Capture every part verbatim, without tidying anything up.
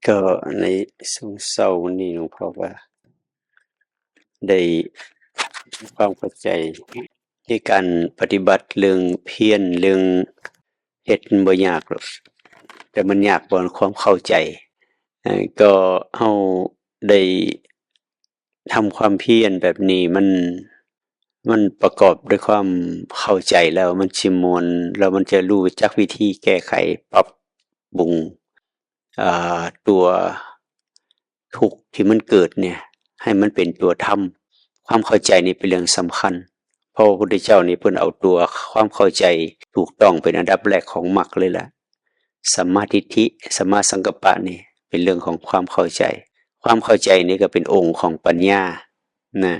ก็ในช่วงเช้านี้หลวงพ่อก็ได้ความเข้าใจในการปฏิบัติเรื่องเพียรเรื่องเฮ็ดมันบ่ยากหรอก แต่มันยากบนความเข้าใจ เอ่อ ก็เฮาได้ทำความเพียรแบบนี้มัน มันประกอบด้วยความเข้าใจแล้วมันสิม่วน แล้วมันจะรู้จักวิธีแก้ไขปรับปรุง อ่า ตัวทุกข์ที่มันเกิดเนี่ย ให้มันเป็นตัวธรรม ความเข้าใจนี่เป็นเรื่องสำคัญ เพราะพระพุทธเจ้านี่เพิ่นเอาตัวความเข้าใจถูกต้องเป็นอันดับแรกของมรรคเลยล่ะ สัมมาทิฏฐิ สัมมาสังกัปปะนี่เป็นเรื่องของความเข้าใจ ความเข้าใจนี่ก็เป็นองค์ของปัญญานะ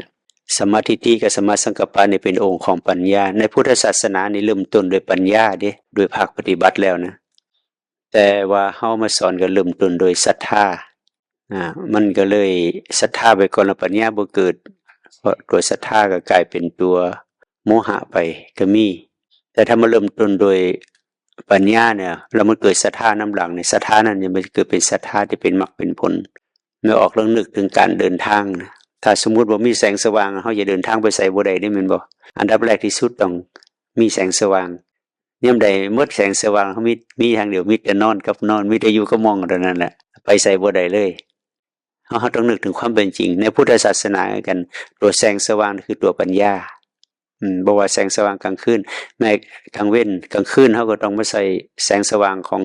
สัมมาทิฏฐิกับสัมมาสังกัปปะนี่เป็นองค์ของปัญญา ในพุทธศาสนานี่เริ่มต้นด้วยปัญญาเด้ โดยภาคปฏิบัติแล้วนะ แต่ว่าเฮามาสอนก็เริ่มต้นโดยศรัทธา อ่า มันก็เลยศรัทธาไปก่อนแล้วปัญญาบ่เกิด เพราะตัวศรัทธาก็กลายเป็นตัวโมหะไปก็มี แต่ถ้ามาเริ่มต้นโดยปัญญาเนี่ย แล้วมันเกิดศรัทธานำหลังเนี่ย ศรัทธานั้นเนี่ยมันจะเกิดเป็นศรัทธาที่เป็นมรรคเป็นผล นึกออก ลองนึกถึงการเดินทางนะ ถ้าสมมุติว่ามีแสงสว่าง เฮาจะเดินทางไปไสบ่ได้เด้ แม่นบ่ อันดับแรกที่สุดต้องมีแสงสว่าง ยามใดหมดแสงสว่าง เฮามี มีทางเดียว มีแต่นอนกับนอน มีแต่อยู่กับมองเท่านั้นแหละ ไปไสบ่ได้เลย เฮา เฮาต้องนึกถึงความเป็นจริง ในพุทธศาสนาคือกัน ตัวแสงสว่างคือตัวปัญญา อืม บ่ว่าแสงสว่างกลางคืน แม้กลางเว็น กลางคืนเฮาก็ต้องมาใส่แสงสว่างของ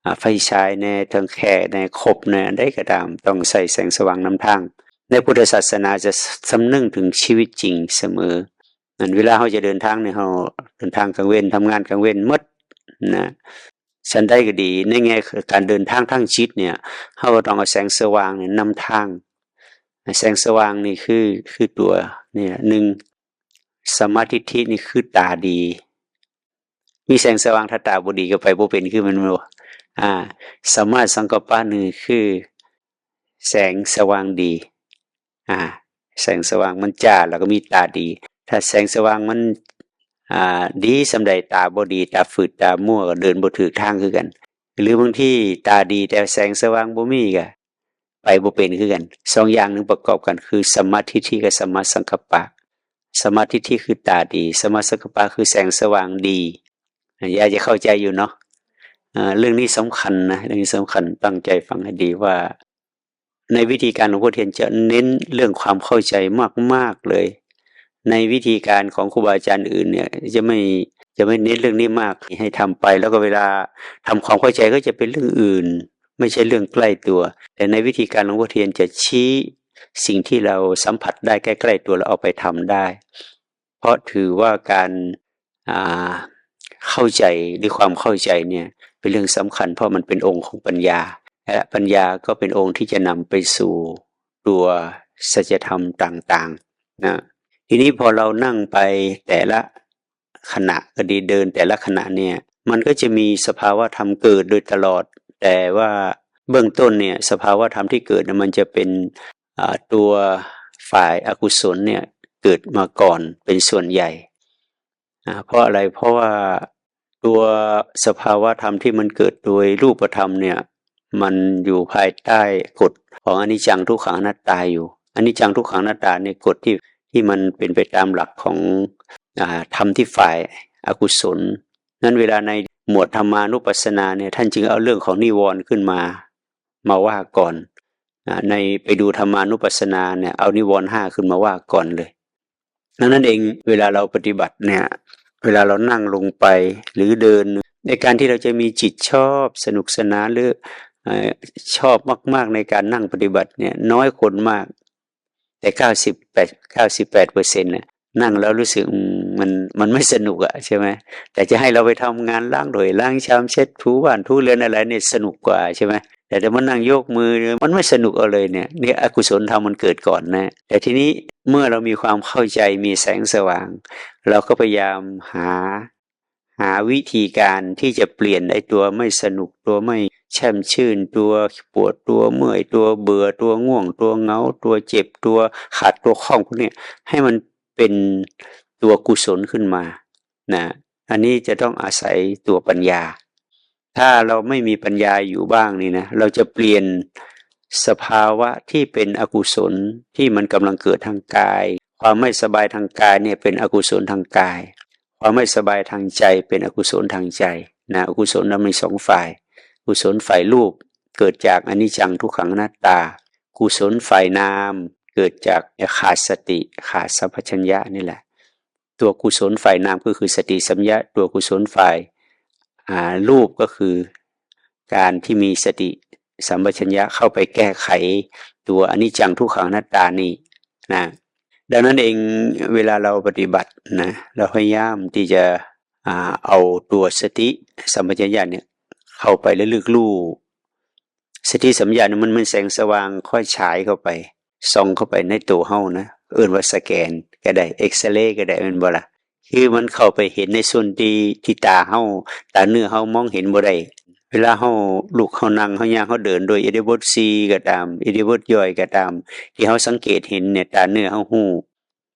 อ่า ไฟฉายแหน่ เถิงแคร่แหน่ คบแหน่ อันใดก็ตาม ต้องใส่แสงสว่างนำทาง ในพุทธศาสนาจะคำนึงถึงชีวิตจริงเสมอ นั้นเวลาเฮาจะเดินทางเนี่ย เฮาเดินทางกลางเว็น ทำงานกลางเว็นหมดนะ ฉันใดก็ดี ในแง่การเดินทางทางจิตเนี่ย เฮาก็ต้องเอาแสงสว่างเนี่ยนำทาง แสงสว่างนี่คือ คือตัวเนี่ย หนึ่ง สัมมาทิฏฐินี่คือตาดี มีแสงสว่างถ้าตาบ่ดีก็ไปบ่เป็นคือมันบ่ อ่า สัมมาสังกัปปะนี่คือแสงสว่างดี อ่า แสงสว่างมันจ้า แล้วก็มีตาดี ถ้าแสงสว่างมัน อ่า ดีส่ำใด ตาบ่ดี ตาฝืด ตามัว ก็เดินบ่ถืกทางคือกัน หรือบางทีตาดีแต่แสงสว่างบ่มีก็ไปบ่เป็นคือกัน สองอย่างหนึ่งประกอบกันคือสัมมาทิฏฐิกับสัมมาสังกัปปะ สัมมาทิฏฐิคือตาดี สัมมาสังกัปปะคือแสงสว่างดี อ่า อยากจะเข้าใจอยู่เนาะ อ่า เรื่องนี้สำคัญนะ เรื่องนี้สำคัญ ตั้งใจฟังให้ดีว่า ในวิธีการหลวงพ่อเทียนจะเน้นเรื่องความเข้าใจมากๆเลย ในวิธีการของครูบาอาจารย์อื่นเนี่ย จะไม่ จะไม่เน้นเรื่องนี้มาก ให้ทำไป แล้วก็เวลาทำความเข้าใจก็จะเป็นเรื่องอื่น ไม่ใช่เรื่องใกล้ตัว แต่ในวิธีการหลวงพ่อเทียนจะชี้สิ่งที่เราสัมผัสได้ใกล้ๆตัว แล้วเอาไปทำได้ เพราะถือว่าการ อ่า เข้าใจ หรือความเข้าใจเนี่ย เป็นเรื่องสำคัญ เพราะมันเป็นองค์ของปัญญา และปัญญาก็เป็นองค์ที่จะนำไปสู่ตัวสัจธรรมต่างๆ นะ ทีนี้พอเรานั่งไปแต่ละขณะก็ดี เดินแต่ละขณะเนี่ย มันก็จะมีสภาวะธรรมเกิดโดยตลอด แต่ว่าเบื้องต้นเนี่ย สภาวะธรรมที่เกิดเนี่ย มันจะเป็น อ่า ตัวฝ่ายอกุศลเนี่ย เกิดมาก่อนเป็นส่วนใหญ่ อ่า เพราะอะไร เพราะว่าตัวสภาวะธรรมที่มันเกิดโดยรูปธรรมเนี่ย มันอยู่ภายใต้กฎของอนิจจังทุกขังอนัตตาอยู่ อนิจจังทุกขังอนัตตาในกฎที่ ที่มันเป็นไปตามหลักของ อ่า ธรรมที่ฝ่ายอกุศล นั้นเวลาในหมวดธรรมานุปัสสนาเนี่ย ท่านจึงเอาเรื่องของนิวรณ์ขึ้นมา มาว่าก่อน อ่า ในไปดูธรรมานุปัสสนาเนี่ย เอานิวรณ์ห้าขึ้นมาว่าก่อนเลย ดังนั้นเองเวลาเราปฏิบัติเนี่ย เวลาเรานั่งลงไปหรือเดิน ในการที่เราจะมีจิตชอบสนุกสนานหรือ เอ่อ ชอบมากๆในการนั่งปฏิบัติเนี่ย น้อยคนมาก แต่เก้าสิบแปด เก้าสิบแปดเปอร์เซ็นต์ น่ะ นั่งแล้วรู้สึก อืม มัน มันไม่สนุกอะ ใช่ไหม แต่จะให้เราไปทำงานล้างถ้วยล้างชาม เช็ดถูบ้านถูเรือนอะไรเนี่ยสนุกกว่า ใช่ไหม แต่จะมานั่งยกมือ มันไม่สนุกเอาเลยเนี่ย เนี่ยอกุศลธรรมมันเกิดก่อนนะ แต่ทีนี้เมื่อเรามีความเข้าใจ มีแสงสว่าง เราก็พยายามหา หาวิธีการที่จะเปลี่ยนไอ้ตัวไม่สนุก ตัวไม่แช่มชื่น ตัวปวด ตัวเมื่อย ตัวเบื่อ ตัวง่วง ตัวเหงา ตัวเจ็บ ตัวขัด ตัวข้องพวกเนี้ย ให้มันเป็นตัวกุศลขึ้นมานะ อันนี้จะต้องอาศัยตัวปัญญา ถ้าเราไม่มีปัญญาอยู่บ้างนี่นะ เราจะเปลี่ยนสภาวะที่เป็นอกุศลที่มันกำลังเกิดทางกาย ความไม่สบายทางกายเนี่ยเป็นอกุศลทางกาย ความไม่สบายทางใจเป็นอกุศลทางใจนะ อกุศลนั้นมีสองฝ่าย กุศลฝ่ายรูปเกิดจากอนิจจังทุกขังอนัตตา กุศลฝ่ายนามเกิดจากขาดสติ ขาดสัมปชัญญะนี่แหละ ตัวกุศลฝ่ายนามก็คือสติสัมปชัญญะ ตัวกุศลฝ่ายอ่ารูปก็คือการที่มีสติสัมปชัญญะเข้าไปแก้ไขตัวอนิจจังทุกขังอนัตตานี่นะ ดังนั้นเองเวลาเราปฏิบัตินะ เราพยายามที่จะอ่าเอาตัวสติสัมปชัญญะเนี่ยเข้าไประลึกรู้ สติสัมปชัญญะเนี่ยมันเหมือนแสงสว่างค่อยฉายเข้าไป ส่องเข้าไปในตัวเฮานะ เอิ้นว่าสแกนก็ได้ เอ็กซเรย์ก็ได้ แม่นบ่ล่ะ คือมันเข้าไปเห็นในส่วนที่ ที่ตาเฮา ตาเนื้อเฮามองเห็นบ่ได้ เวลาเฮาลุก เฮานั่ง เฮาย่าง เฮาเดิน โดยอิริยาบถสี่ก็ตาม อิริยาบถย่อยก็ตาม ที่เฮาสังเกตเห็นเนี่ย ตาเนื้อเฮาฮู้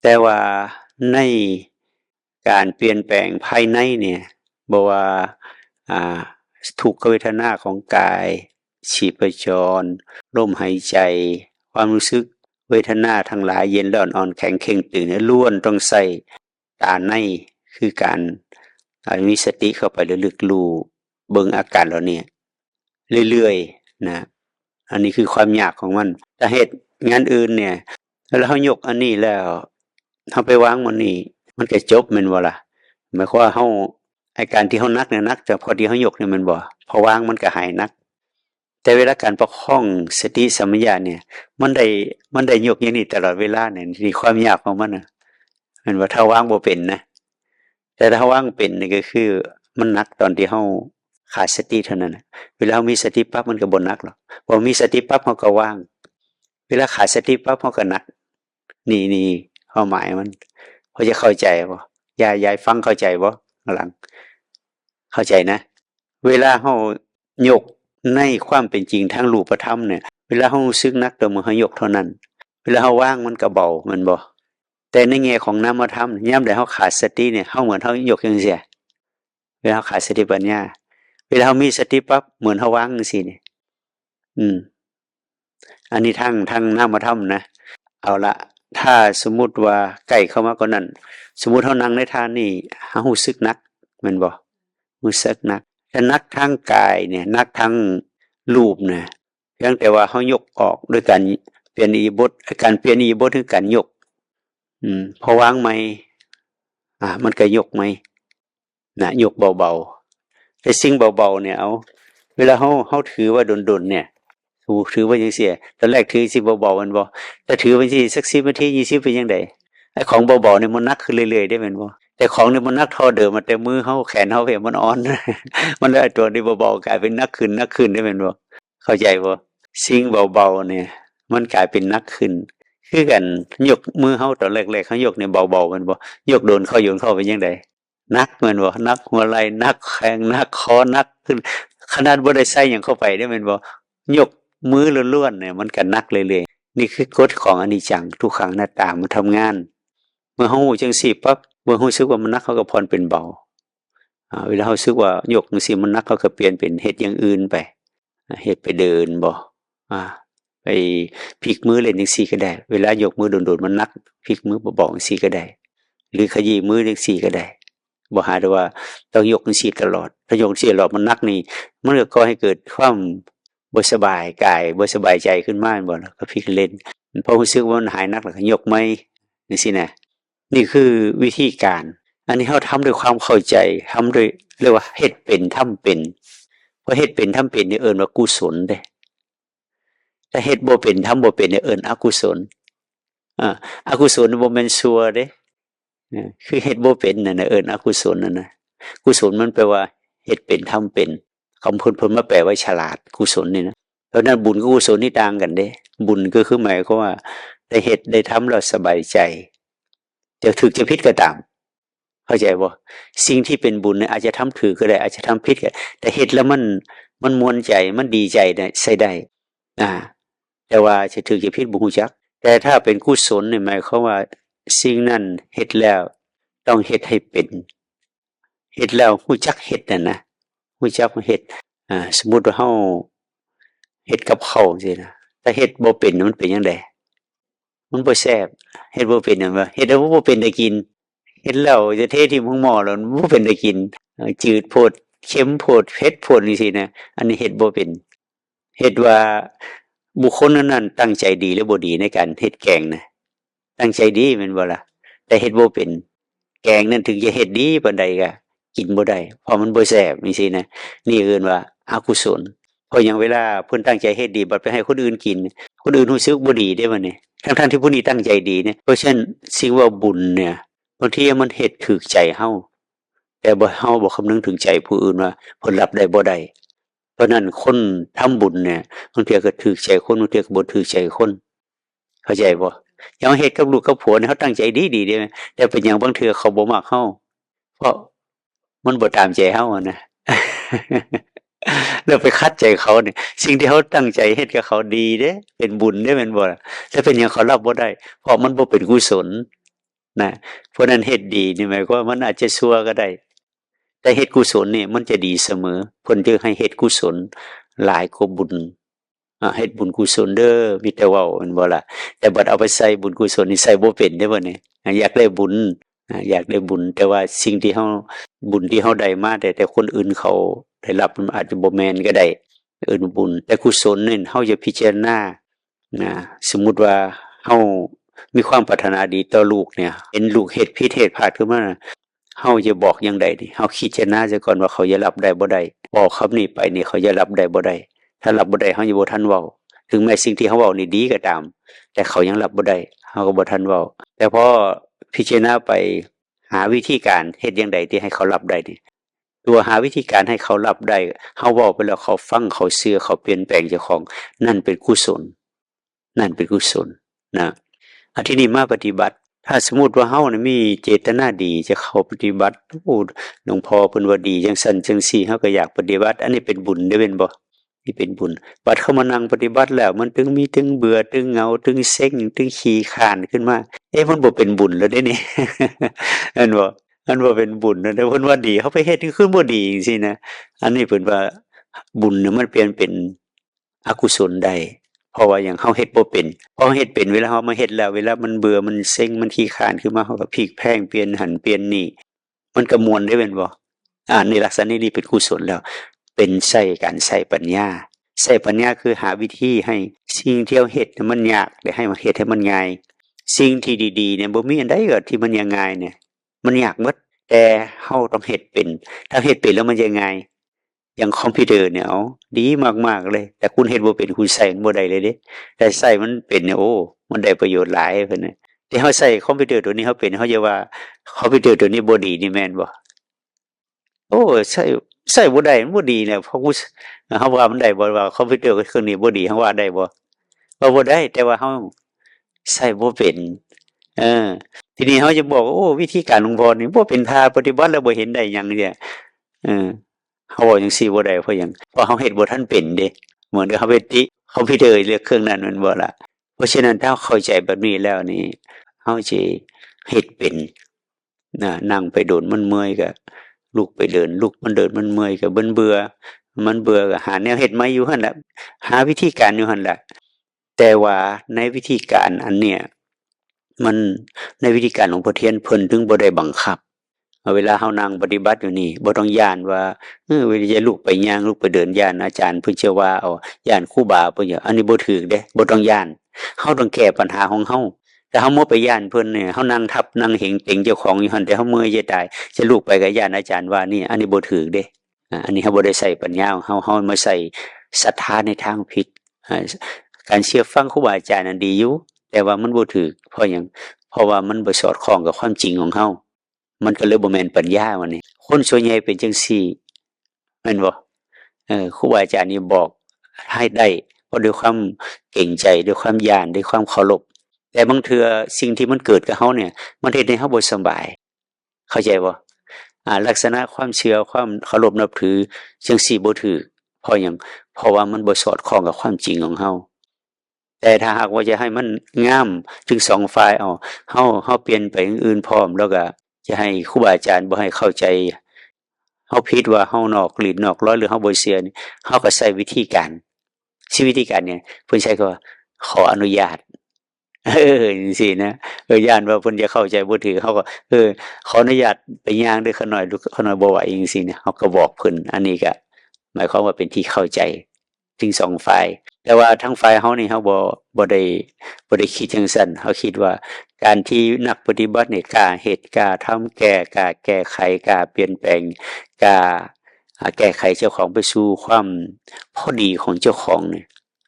แต่ว่าในการเปลี่ยนแปลงภายในเนี่ย บ่ว่าอ่าทุกขเวทนาของกาย ชีพจร ลมหายใจ ความรู้สึก เวทนาทั้งหลาย เย็นร้อน อ่อนแข็ง เข่งตึงเนี่ย ล้วนต้องใช้ตาใน คือการอ่ามีสติเข้าไประลึกรู้เบิ่งอาการเหล่านี้เรื่อยๆนะ อันนี้คือความยากของมัน ถ้าเฮ็ดงานอื่นเนี่ย แล้วเฮายกอันนี้แล้ว เฮาไปวางมันนี่ มันก็จบแม่นบ่ล่ะ หมายความว่าเฮา ไอ้การที่เฮาหนักเนี่ยหนักเฉพาะที่เฮายกเนี่ยแม่นบ่ พอวางมันก็หายหนัก แต่เวลาการประคองสติสัมปชัญญะเนี่ย มันได้ มันได้ยกอย่างนี้ตลอดเวลาเนี่ย นี่ความยากของมันน่ะ แม่นบ่ ถ้าวางบ่เป็นนะ แต่ถ้าวางเป็นนี่ก็คือมันหนักตอนที่เฮาขาดสติเท่านั้นน่ะ เวลาเฮามีสติปั๊บมันก็บ่หนักหรอก พอมีสติปั๊บเฮาก็วาง เวลาขาดสติปั๊บเฮาก็หนัก นี่ นี่ความหมายมัน พอจะเข้าใจบ่ ยาย ยายฟังเข้าใจบ่ ข้างหลัง เข้าใจนะ เวลาเฮายกในความเป็นจริงทางรูปธรรมเนี่ย เวลาเฮารู้สึกหนักต่อเมื่อเฮายกเท่านั้น เวลาเฮาวางมันก็เบาแม่นบ่ แต่ในแง่ของนามธรรม ยามใดเฮาขาดสติเนี่ย เฮาเหมือนเฮายกจั่งซี้ เวลาเฮาขาดสติปัญญา เวลาเฮามีสติปั๊บ เหมือนเฮาวางจั่งซี้นี่ อืม อันนี้ทาง ทางนามธรรมนะ เอาละ ถ้าสมมุติว่าใกล้เข้ามากว่านั้น สมมุติเฮานั่งในท่านี้ เฮารู้สึกหนักแม่นบ่ รู้สึกหนัก ถ้าหนักทางกายเนี่ย หนักทางรูปนะ เพียงแต่ว่าเฮายกออกด้วยการเปลี่ยนอิริยาบถ การเปลี่ยนอิริยาบถคือการยก อืม พอวางใหม่ อ่า มันก็ยกใหม่ นะ ยกเบาๆ แต่สิ่งเบาๆ เนี่ย เอา เวลาเฮา เฮาถือว่าดนๆ เนี่ย ถือ ถือว่าจั่งซี้ ตอนแรกถือสิเบาๆ แม่นบ่ แต่ถือไปสิสักสิบนาที ยี่สิบ เป็นจั่งใด ไอ้ของเบาๆ เนี่ยมันหนักขึ้นเรื่อยๆ เด้แม่นบ่ แต่ของนี่มันหนักเท่าเดิมมา แต่มือเฮา แขนเฮาเนี่ยมันอ่อน มันเลยไอ้ตัวที่เบาๆ กลายเป็นหนักขึ้น หนักขึ้น เด้แม่นบ่ เข้าใจบ่ สิ่งเบาๆ เนี่ย มันกลายเป็นหนักขึ้น คือกัน ยกมือเฮาตอนแรกๆ เฮายกเนี่ยเบาๆ แม่นบ่ ยกโดนเข้าโยนเข้าเป็นจั่งใด หนักแม่นบ่ หนักหัวไหล่ หนักแข้ง หนักคอ หนักขึ้น ขนาดบ่ได้ใส่หยังเข้าไปเด้แม่นบ่ ยกมือล้วนๆ เนี่ย มันก็หนักเรื่อยๆ นี่คือกฎของอนิจจัง ทุกขัง อนัตตา มันทำงาน เมื่อเฮารู้จั่งซี้ปั๊บ เมื่อรู้สึกว่ามันหนัก เฮาก็ผ่อนเป็นเบา อ่า เวลาเฮารู้สึกว่ายกจั่งซี้มันหนัก เฮาก็เปลี่ยนเป็นเฮ็ดอย่างอื่นไป อ่า เฮ็ดไปเดินบ่ อ่า ไปพลิกมือเล่นจั่งซี้ก็ได้ เวลายกมือโดนๆ มันหนัก พลิกมือเบาๆ จั่งซี้ก็ได้ หรือขยี้มือจั่งซี้ก็ได้ บ่หาแต่ว่าต้องยกจั่งซี้ตลอด ถ้ายกจั่งซี้ตลอดมันหนักนี่ มันก็ก่อให้เกิดความบ่สบายกาย บ่สบายใจขึ้นมาแม่นบ่ แล้วก็พลิกเล่น พอรู้สึกว่ามันหายหนักแล้วก็ยกใหม่จั่งซี้นะ นี่คือวิธีการ อันนี้เฮาทำด้วยความเข้าใจ ทำด้วย เรียกว่าเฮ็ดเป็น ทำเป็น พอเฮ็ดเป็น ทำเป็นนี่เอิ้นว่ากุศลเด้ ถ้าเฮ็ดบ่เป็น ทำบ่เป็นนี่เอิ้นอกุศล อ่า อกุศลบ่แม่นชั่วเด้ เออ คือเฮ็ดบ่เป็นนั่นน่ะ เอิ้นอกุศลนั่นน่ะ กุศลมันแปลว่าเฮ็ดเป็น ทำเป็น คำเพิ่น เพิ่นมาแปลว่าฉลาด กุศลนี่นะ เพราะฉะนั้นบุญกับกุศลนี่ต่างกันเด้ บุญก็คือหมายความว่าได้เฮ็ดได้ทำแล้วสบายใจ จะถูกจะผิดก็ตาม เข้าใจบ่ สิ่งที่เป็นบุญเนี่ยอาจจะทำถูกก็ได้ อาจจะทำผิดก็ได้ แต่เฮ็ดแล้วมัน มันม่วนใจ มันดีใจเนี่ย ใช้ได้ อ่า แต่ว่าจะถูกจะผิดบ่ฮู้จัก แต่ถ้าเป็นกุศลเนี่ยหมายความว่าสิ่งนั้นเฮ็ดแล้วต้องเฮ็ดให้เป็น เฮ็ดแล้วฮู้จักเฮ็ดน่ะนะ ฮู้จักเฮ็ด อ่า สมมุติว่าเฮาเฮ็ดกับข้าวจั่งซี้นะ ถ้าเฮ็ดบ่เป็นมันเป็นจั่งใด มันบ่แซ่บ เฮ็ดบ่เป็นนั่นว่า เฮ็ดแล้วบ่เป็นตากิน เฮ็ดแล้วจะเทถิ่มห้องหม้อแล้วมันบ่เป็นตากิน เอ่อ จืดโพด เค็มโพด เผ็ดโพดจั่งซี้นะ อันนี้เฮ็ดบ่เป็น เฮ็ดว่าบุคคลนั้นๆตั้งใจดีหรือบ่ดีในการเฮ็ดแกงนะ ตั้งใจดีแม่นบ่ล่ะ แต่เฮ็ดบ่เป็น แกงนั้นถึงจะเฮ็ดดีปานใดก็กินบ่ได้ เพราะมันบ่แซ่บจั่งซี้นะ นี่เอิ้นว่าอกุศล เพราะหยังเวลาเพิ่นตั้งใจเฮ็ดดี บัดไปให้คนอื่นกิน คนอื่นรู้สึกบ่ดีเด้บัดนี้ ทั้งๆที่ผู้นี้ตั้งใจดีเนี่ย เพราะฉะนั้นสิ่งว่าบุญเนี่ย บางทีมันเฮ็ดถูกใจเฮา แต่บ่ เฮาบ่คำนึงถึงใจผู้อื่นว่าเพิ่นรับได้บ่ได้ เพราะนั้นคนทำบุญเนี่ย บางเทื่อก็ถูกใจคน บางเทื่อก็บ่ถูกใจคน เข้าใจบ่ อย่างเฮ็ดกับลูกกับผัวเนี่ย เฮาตั้งใจดีๆเด้ แต่เป็นหยังบางเทื่อเขาบ่มักเฮา เพราะมันบ่ตามใจเฮาอะนะ แล้วไปขัดใจเขาเนี่ย สิ่งที่เฮาตั้งใจเฮ็ดกับเขาดีเด้ เป็นบุญเด้ แม่นบ่ล่ะ แต่เป็นหยังเขารับบ่ได้ เพราะมันบ่เป็นกุศลนะ เพราะนั้นเฮ็ดดีนี่หมายความว่ามันอาจจะชั่วก็ได้ แต่เฮ็ดกุศลนี่มันจะดีเสมอ เพิ่นจึงให้เฮ็ดกุศลหลายกว่าบุญ อ่า เฮ็ดบุญกุศลเด้อ มีแต่เว้าแม่นบ่ล่ะ แต่บัดเอาไปใส่บุญกุศลนี่ใส่บ่เป็นเด้บัดนี้ อ่า อยากได้บุญ อ่า อยากได้บุญ แต่ว่าสิ่งที่เฮา บุญที่เฮาได้มา แต่ แต่คนอื่นเขาได้รับมันอาจจะบ่แม่นก็ได้ เอิ้นบุญ แต่กุศลนี่เฮาจะพิจารณา นะ สมมุติว่าเฮามีความปรารถนาดีต่อลูกเนี่ย เห็นลูกเฮ็ดผิดเฮ็ดพลาดขึ้นมา เฮาจะบอกจั่งใดนี่ เฮาคิดพิจารณาซะก่อนว่าเขาจะรับได้บ่ได้ บอกคำนี้ไปนี่เขาจะรับได้บ่ได้ ถ้ารับบ่ได้เฮายังบ่ทันเว้า ถึงแม้สิ่งที่เฮาเว้านี่ดีก็ตาม แต่เขายังรับบ่ได้ เฮาก็บ่ทันเว้า แต่พอพิจารณาไป หาวิธีการเฮ็ดจั่งใดที่ให้เขารับได้นี่ ตัวหาวิธีการให้เขารับได้ เฮาเว้าไปแล้วเขาฟัง เขาเชื่อ เขาเปลี่ยนแปลงเจ้าของ นั่นเป็นกุศล นั่นเป็นกุศลนะ อ่ะ ทีนี้มาปฏิบัติ ถ้าสมมุติว่าเฮานี่มีเจตนาดีจะเข้าปฏิบัติ โอ้ หลวงพ่อเพิ่นว่าดีจั่งซั้นจั่งซี้ เฮาก็อยากปฏิบัติ อันนี้เป็นบุญเด้แม่นบ่ นี่เป็นบุญ บัดเข้ามานั่งปฏิบัติแล้ว มันถึงมีถึงเบื่อ ถึงเหงา ถึงเซ็ง ถึงขี้คร้านขึ้นมา เอ๊ะ มันบ่เป็นบุญแล้วเด้นี่ แม่นบ่ มันบ่เป็นบุญแล้วเด้ เพิ่นว่าดี เฮาไปเฮ็ดคือบ่ดีจั่งซี้นะ อันนี้เพิ่นว่าบุญเนี่ยมันเปลี่ยนเป็นอกุศลได้ เพราะว่าหยัง เฮาเฮ็ดบ่เป็น พอเฮาเฮ็ดเป็น เวลาเฮามาเฮ็ดแล้ว เวลามันเบื่อ มันเซ็ง มันขี้คร้านขึ้นมา เฮาก็พลิกแพลง เปลี่ยนหั้นเปลี่ยนนี่ มันก็ม่วนเด้แม่นบ่ อ่า ในลักษณะนี้เป็นกุศลแล้ว เป็นใช้การใช้ปัญญา ใช้ปัญญาคือหาวิธีให้สิ่งที่เฮาเฮ็ดน่ะมันยาก แต่ให้มาเฮ็ดให้มันง่าย สิ่งที่ดีๆเนี่ย บ่มีอันใดก็ที่มันง่ายๆเนี่ย มันยากหมด แต่เฮาต้องเฮ็ดเป็น ถ้าเฮ็ดเป็นแล้วมันจะง่าย อย่างคอมพิวเตอร์เนี่ย เอา ดีมากๆเลย แต่คุณเฮ็ดบ่เป็น คุณใช้มันบ่ได้เลยเด้ แต่ใช้มันเป็นเนี่ย โอ้ มันได้ประโยชน์หลายเพิ่นน่ะ ที่เฮาใช้คอมพิวเตอร์ตัวนี้เฮาเป็น เฮาจะว่าคอมพิวเตอร์ตัวนี้บ่ดีนี่แม่นบ่ โอ้ ใช้ ใช้บ่ได้ มันบ่ดีเนี่ย เพราะกู เฮาว่ามันได้บ่ ว่าคอมพิวเตอร์เครื่องนี้บ่ดี เฮาว่าได้บ่ ว่าบ่ได้ แต่ว่าเฮาใช้บ่เป็น เออ ทีนี้เฮาจะบอกว่า โอ้ วิธีการหลวงพ่อนี่บ่เป็นท่าปฏิบัติแล้วบ่เห็นได้หยังเนี่ย เออ เฮาเว้าจั่งซี้บ่ได้ เพราะหยัง เพราะเฮาเฮ็ดบ่ทันเป็นเด้ เหมือนกับเฮาไปติคอมพิวเตอร์เรื่องเครื่องนั้นแม่นบ่ล่ะ เพราะฉะนั้นถ้าเฮาเข้าใจแบบนี้แล้วนี่ เฮาสิเฮ็ดเป็นนะ นั่งไปโดนมันเมื่อยก็ลุกไปเดิน ลุกมันเดินมันเมื่อยก็มันเบื่อ มันเบื่อก็หาแนวเฮ็ดใหม่อยู่หั่นล่ะ หาวิธีการอยู่หั่นล่ะ แต่ว่าในวิธีการอันเนี้ย มัน ในวิธีการหลวงพ่อเทียนเพิ่นถึงบ่ได้บังคับ เวลาเฮานั่งปฏิบัติอยู่นี่ บ่ต้องย้านว่า เออ เวลาจะลุกไปย่าง ลุกไปเดิน ย้านอาจารย์เพิ่นจะว่าเอา ย้านครูบาเพิ่นจะ อันนี้บ่ถูกเด้ บ่ต้องย้าน เฮาต้องแก้ปัญหาของเฮา แต่เฮามัวไปย้านเพิ่นเนี่ย เฮานั่งทับนั่งเหงเต็งเจ้าของอยู่หั่น แต่เฮาเมื่อยจะตาย จะลุกไปก็ย้านอาจารย์ว่านี่ อันนี้บ่ถูกเด้ อ่า อันนี้เฮาบ่ได้ใช้ปัญญาของเฮา เฮามาใช้ศรัทธาในทางผิด อ่า การเชื่อฟังครูบาอาจารย์นั้นดีอยู่ แต่ว่ามันบ่ถูก เพราะหยัง เพราะว่ามันบ่สอดคล้องกับความจริงของเฮา มันก็เลยบ่แม่นปัญญา บัดนี้ คนส่วนใหญ่เป็นจั่งซี้ แม่นบ่ เออ ครูบาอาจารย์นี่บอกให้ได้ เพราะด้วยความเกรงใจ ด้วยความย้าน ด้วยความเคารพ แต่บางเทื่อสิ่งที่มันเกิดกับเฮาเนี่ย มันเฮ็ดให้เฮาบ่สบาย เข้าใจบ่ อ่า ลักษณะความเชื่อ ความเคารพนับถือจั่งซี้บ่ถูก เพราะหยัง เพราะว่ามันบ่สอดคล้องกับความจริงของเฮา แต่ถ้าหากว่าจะให้มันงามทั้งสองฝ่าย เอา เฮา เฮาเปลี่ยนไปอย่างอื่นพร้อม แล้วก็จะให้ครูบาอาจารย์บ่ให้เข้าใจ ฮาผิดว่าเฮานอกลีดนอกลอยหรือเฮาบ่เชื่อนี่ เฮาก็ใช้วิธีการ สิวิธีการเนี่ย เพิ่นใช้คำว่าขออนุญาต เออ จั่งซี้นะ เออ ย้านว่าเพิ่นจะเข้าใจบ่ถืก เฮาก็ เออ ขออนุญาตไปย่างเด้อข้าน้อย ลูกข้าน้อยบ่ไหว จั่งซี้นะ เฮาก็บอกเพิ่น อันนี้ก็หมายความว่าเป็นที่เข้าใจ ทั้งสองฝ่าย แต่ว่าทางฝ่ายเฮานี่เฮาบ่ บ่ได้ บ่ได้คิดจั่งซั้น เฮาคิดว่าการที่นักปฏิบัตินี่กล้าเฮ็ด กล้าทำ แก้ กล้าแก้ไข กล้าเปลี่ยนแปลง กล้า อ่า แก้ไขเจ้าของไปสู่ความพอดีของเจ้าของนี่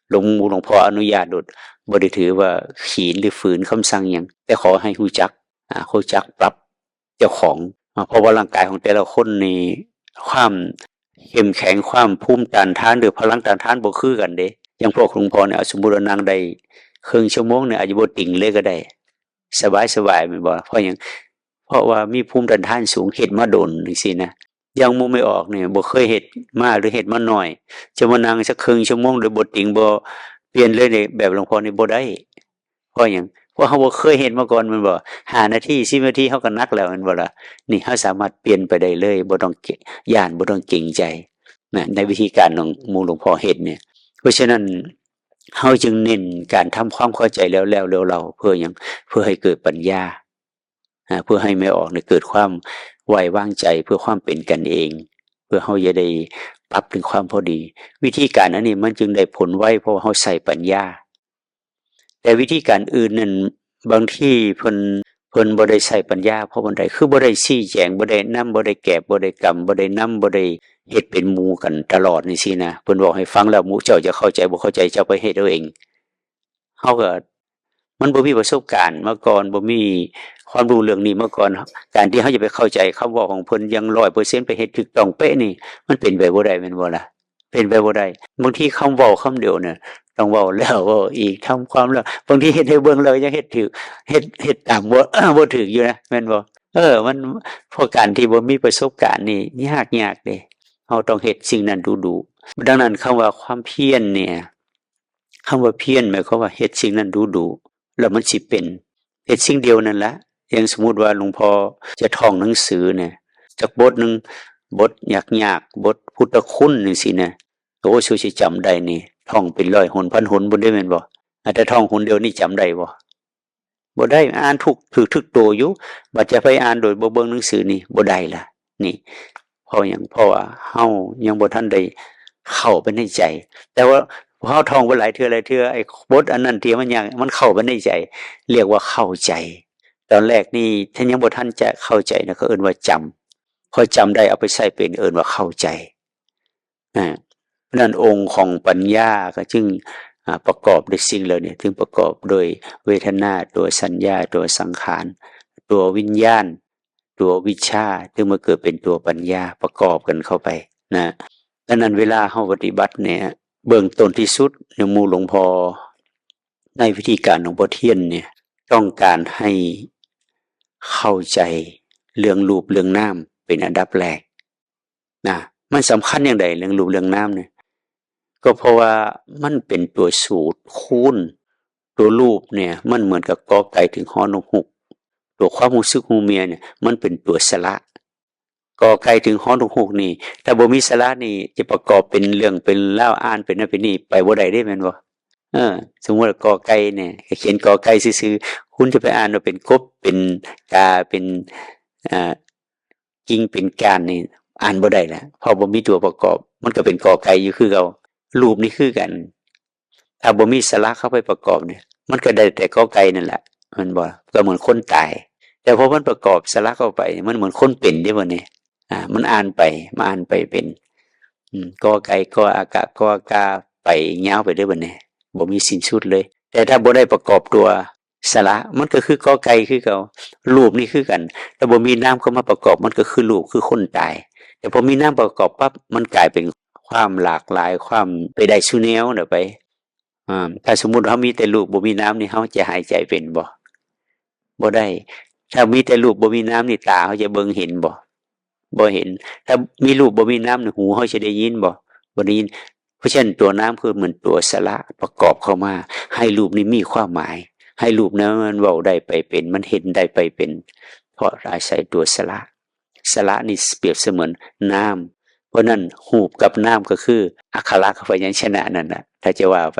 หลวง หลวงพ่ออนุญาตโลด บ่ได้ถือว่าขีนหรือฝืนคำสั่งหยัง แต่ขอให้รู้จัก อ่า รู้จักปรับเจ้าของ อ่า เพราะว่าร่างกายของแต่ละคนนี่ ความเข้มแข็ง ความภูมิต้านทาน หรือพลังต้านทานบ่คือกันเด้ อย่างพวกหลวงพ่อเนี่ย สมมุติว่านั่งได้ครึ่งชั่วโมงเนี่ย อาจจะบ่ติงเลยก็ได้ สบายๆ แม่นบ่ เพราะหยัง เพราะว่ามีภูมิต้านทานสูง เฮ็ดมาโดนจั่งซี้นะ อย่างหมู่แม่ออกนี่ บ่เคยเฮ็ดมาหรือเฮ็ดมาน้อย จะมานั่งสักครึ่งชั่วโมงโดยบ่ติงบ่เปลี่ยนเลยนี่ แบบหลวงพ่อนี่บ่ได้ เพราะหยัง เพราะเฮาบ่เคยเฮ็ดมาก่อนแม่นบ่ ห้านาที สิบนาที เฮาก็หนักแล้วแม่นบ่ล่ะ นี่เฮาสามารถเปลี่ยนไปได้เลย บ่ต้องเก- ย้าน บ่ต้องเกรงใจนะ ในวิธีการของหมู่หลวงพ่อเฮ็ดเนี่ย เพราะฉะนั้น เฮาจึงเน้นการทำความเข้าใจแล้วๆ เล่าๆ เพื่อหยัง เพื่อให้เกิดปัญญา อ่า เพื่อให้แม่ออกเนี่ยเกิดความไว้วางใจ เพื่อความเป็นกันเอง เพื่อเฮาจะได้ปรับถึงความพอดี วิธีการอันนี้มันจึงได้ผลไว เพราะว่าเฮาใช้ปัญญา แต่วิธีการอื่นนั่น บางทีเพิ่น เพิ่นบ่ได้ใช้ปัญญา เพราะมันใด คือบ่ได้ชี้แจง บ่ได้นำ บ่ได้แกบ บ่ได้กำ บ่ได้นำ บ่ได้เฮ็ดเป็นหมู่กันตลอดจั่งซี้นะ เพิ่นบอกให้ฟังแล้ว หมู่เจ้าจะเข้าใจบ่เข้าใจ เจ้าไปเฮ็ดเอาเอง เฮาก็ มันบ่มีประสบการณ์มาก่อน บ่มีความรู้เรื่องนี้มาก่อน การที่เฮาจะไปเข้าใจคำเว้าของเพิ่นอย่างร้อยเปอร์เซ็นต์ ไปเฮ็ดถูกต้องเป๊ะนี่ มันเป็นไปบ่ได้แม่นบ่ล่ะ เป็นไปบ่ได้ บางทีคำเว้าคำเดียวเนี่ย ต้องเว้าแล้วเว้าอีก ทำความแล้ว บางทีเฮ็ดให้เบิ่งแล้วยังเฮ็ดถืก เฮ็ด เฮ็ดตามบ่ บ่ถืกอยู่นะ แม่นบ่ เออ มัน เพราะการที่บ่มีประสบการณ์นี่ยาก ยากเด้ เฮาต้องเฮ็ดสิ่งนั้นดูๆ ดังนั้นคำว่าความเพียรเนี่ย คำว่าเพียรหมายความว่าเฮ็ดสิ่งนั้นดูๆ แล้วมันสิเป็น เฮ็ดสิ่งเดียวนั่นละ อย่างสมมุติว่าหลวงพ่อจะท่องหนังสือเนี่ย จักบทหนึ่ง บทยากๆ บทพุทธคุณจั่งซี้นะ โอ้ สุสิจำได้นี่ ท่องเป็นร้อยหนพันหนพุ้นเด้แม่นบ่ อาจจะท่องหนเดียวนี่จำได้บ่ บ่ได้ อ่านถูก ถืก ถืกโตอยู่ บัดจะไปอ่านโดยบ่เบิ่งหนังสือนี่บ่ได้ล่ะ นี่ เพราะหยัง เพราะว่าเฮายังบ่ทันได้เข้าไปในใจ แต่ว่าพอเฮาท่องไปหลายเทื่อหลายเทื่อ ไอ้บทอันนั้นที่มันยาก มันเข้าไปในใจ เรียกว่าเข้าใจ ตอนแรกนี่ถ้ายังบ่ทันจะเข้าใจนะ เขาเอิ้นว่าจำ พอจำได้เอาไปใช้เป็น เอิ้นว่าเข้าใจ อ่า เพราะนั้นองค์ของปัญญาก็จึง อ่า ประกอบด้วยสิ่งเหล่านี้ จึงประกอบด้วยเวทนา ตัวสัญญา ตัวสังขาร ตัววิญญาณ ตัววิชชา จึงมาเกิดเป็นตัวปัญญาประกอบกันเข้าไปนะ ดังนั้นเวลาเฮาปฏิบัติเนี่ย เบื้องต้นที่สุดในหมู่หลวงพ่อ ในวิธีการหลวงพ่อเทียนเนี่ย ต้องการให้เข้าใจเรื่องรูปเรื่องนามเป็นอันดับแรกนะ มันสำคัญอย่างใดเรื่องรูปเรื่องนามเนี่ย ก็เพราะว่ามันเป็นตัวสูตรคูณ ตัวรูปเนี่ย มันเหมือนกับกอไก่ถึงฮอนกฮูก ตัวความรู้สึกฮู้เมื่อยเนี่ย มันเป็นตัวสระ กอไก่ถึงฮอนกฮูกนี่ ถ้าบ่มีสระนี่ จะประกอบเป็นเรื่องเป็นราว อ่านเป็นนั่นเป็นนี่ไปบ่ได้เด้ แม่นบ่ เออ สมมุติว่ากอไก่เนี่ย เขียนกอไก่ซื่อๆ คุณจะไปอ่านว่าเป็นกบ เป็นกา เป็น อ่า กิ่งเป็นก้านนี่ อ่านบ่ได้แล้ว เพราะบ่มีตัวประกอบ มันก็เป็นกอไก่อยู่คือเก่า รูปนี่คือกัน ถ้าบ่มีสระเข้าไปประกอบเนี่ย มันก็ได้แต่กอไก่นั่นแหละ แม่นบ่ ก็เหมือนคนตาย แต่พอมันประกอบสระเข้าไป มันเหมือนคนเป็นเด้บัดนี้ อ่า มันอ่านไป มันอ่านไปเป็น อืม กอไก่ กออากา กอกา ไปยาวไปเด้บัดนี้ บ่มีสิ้นสุดเลย แต่ถ้าบ่ได้ประกอบตัวสระ มันก็คือกอไก่คือเก่า รูปนี่คือกัน ถ้าบ่มีนามเข้ามาประกอบ มันก็คือรูป คือคนตาย แต่พอมีนามประกอบปั๊บ มันกลายเป็นความหลากหลาย ความไปได้สู่แนวน่ะไป อ่า ถ้าสมมุติเฮามีแต่รูปบ่มีนามนี่ เฮาจะหายใจเป็นบ่ บ่ได้ ถ้ามีแต่รูปบ่มีนามนี่ ตาเฮาจะเบิ่งเห็นบ่ บ่เห็น ถ้ามีรูปบ่มีนามนี่ หูเฮาจะได้ยินบ่ บ่ได้ยิน เพราะฉะนั้นตัวนามคือเหมือนตัวสระประกอบเข้ามา ให้รูปนี้มีความหมาย ให้รูปนั้นมันเว้าได้ไปเป็น มันเห็นได้ไปเป็น เพราะอาศัยตัวสระ สระนี่เปรียบเสมือนน้ำ เพราะนั้นรูปกับนามก็คืออักขระกับพยัญชนะนั่นแหละ ถ้าจะว่าไป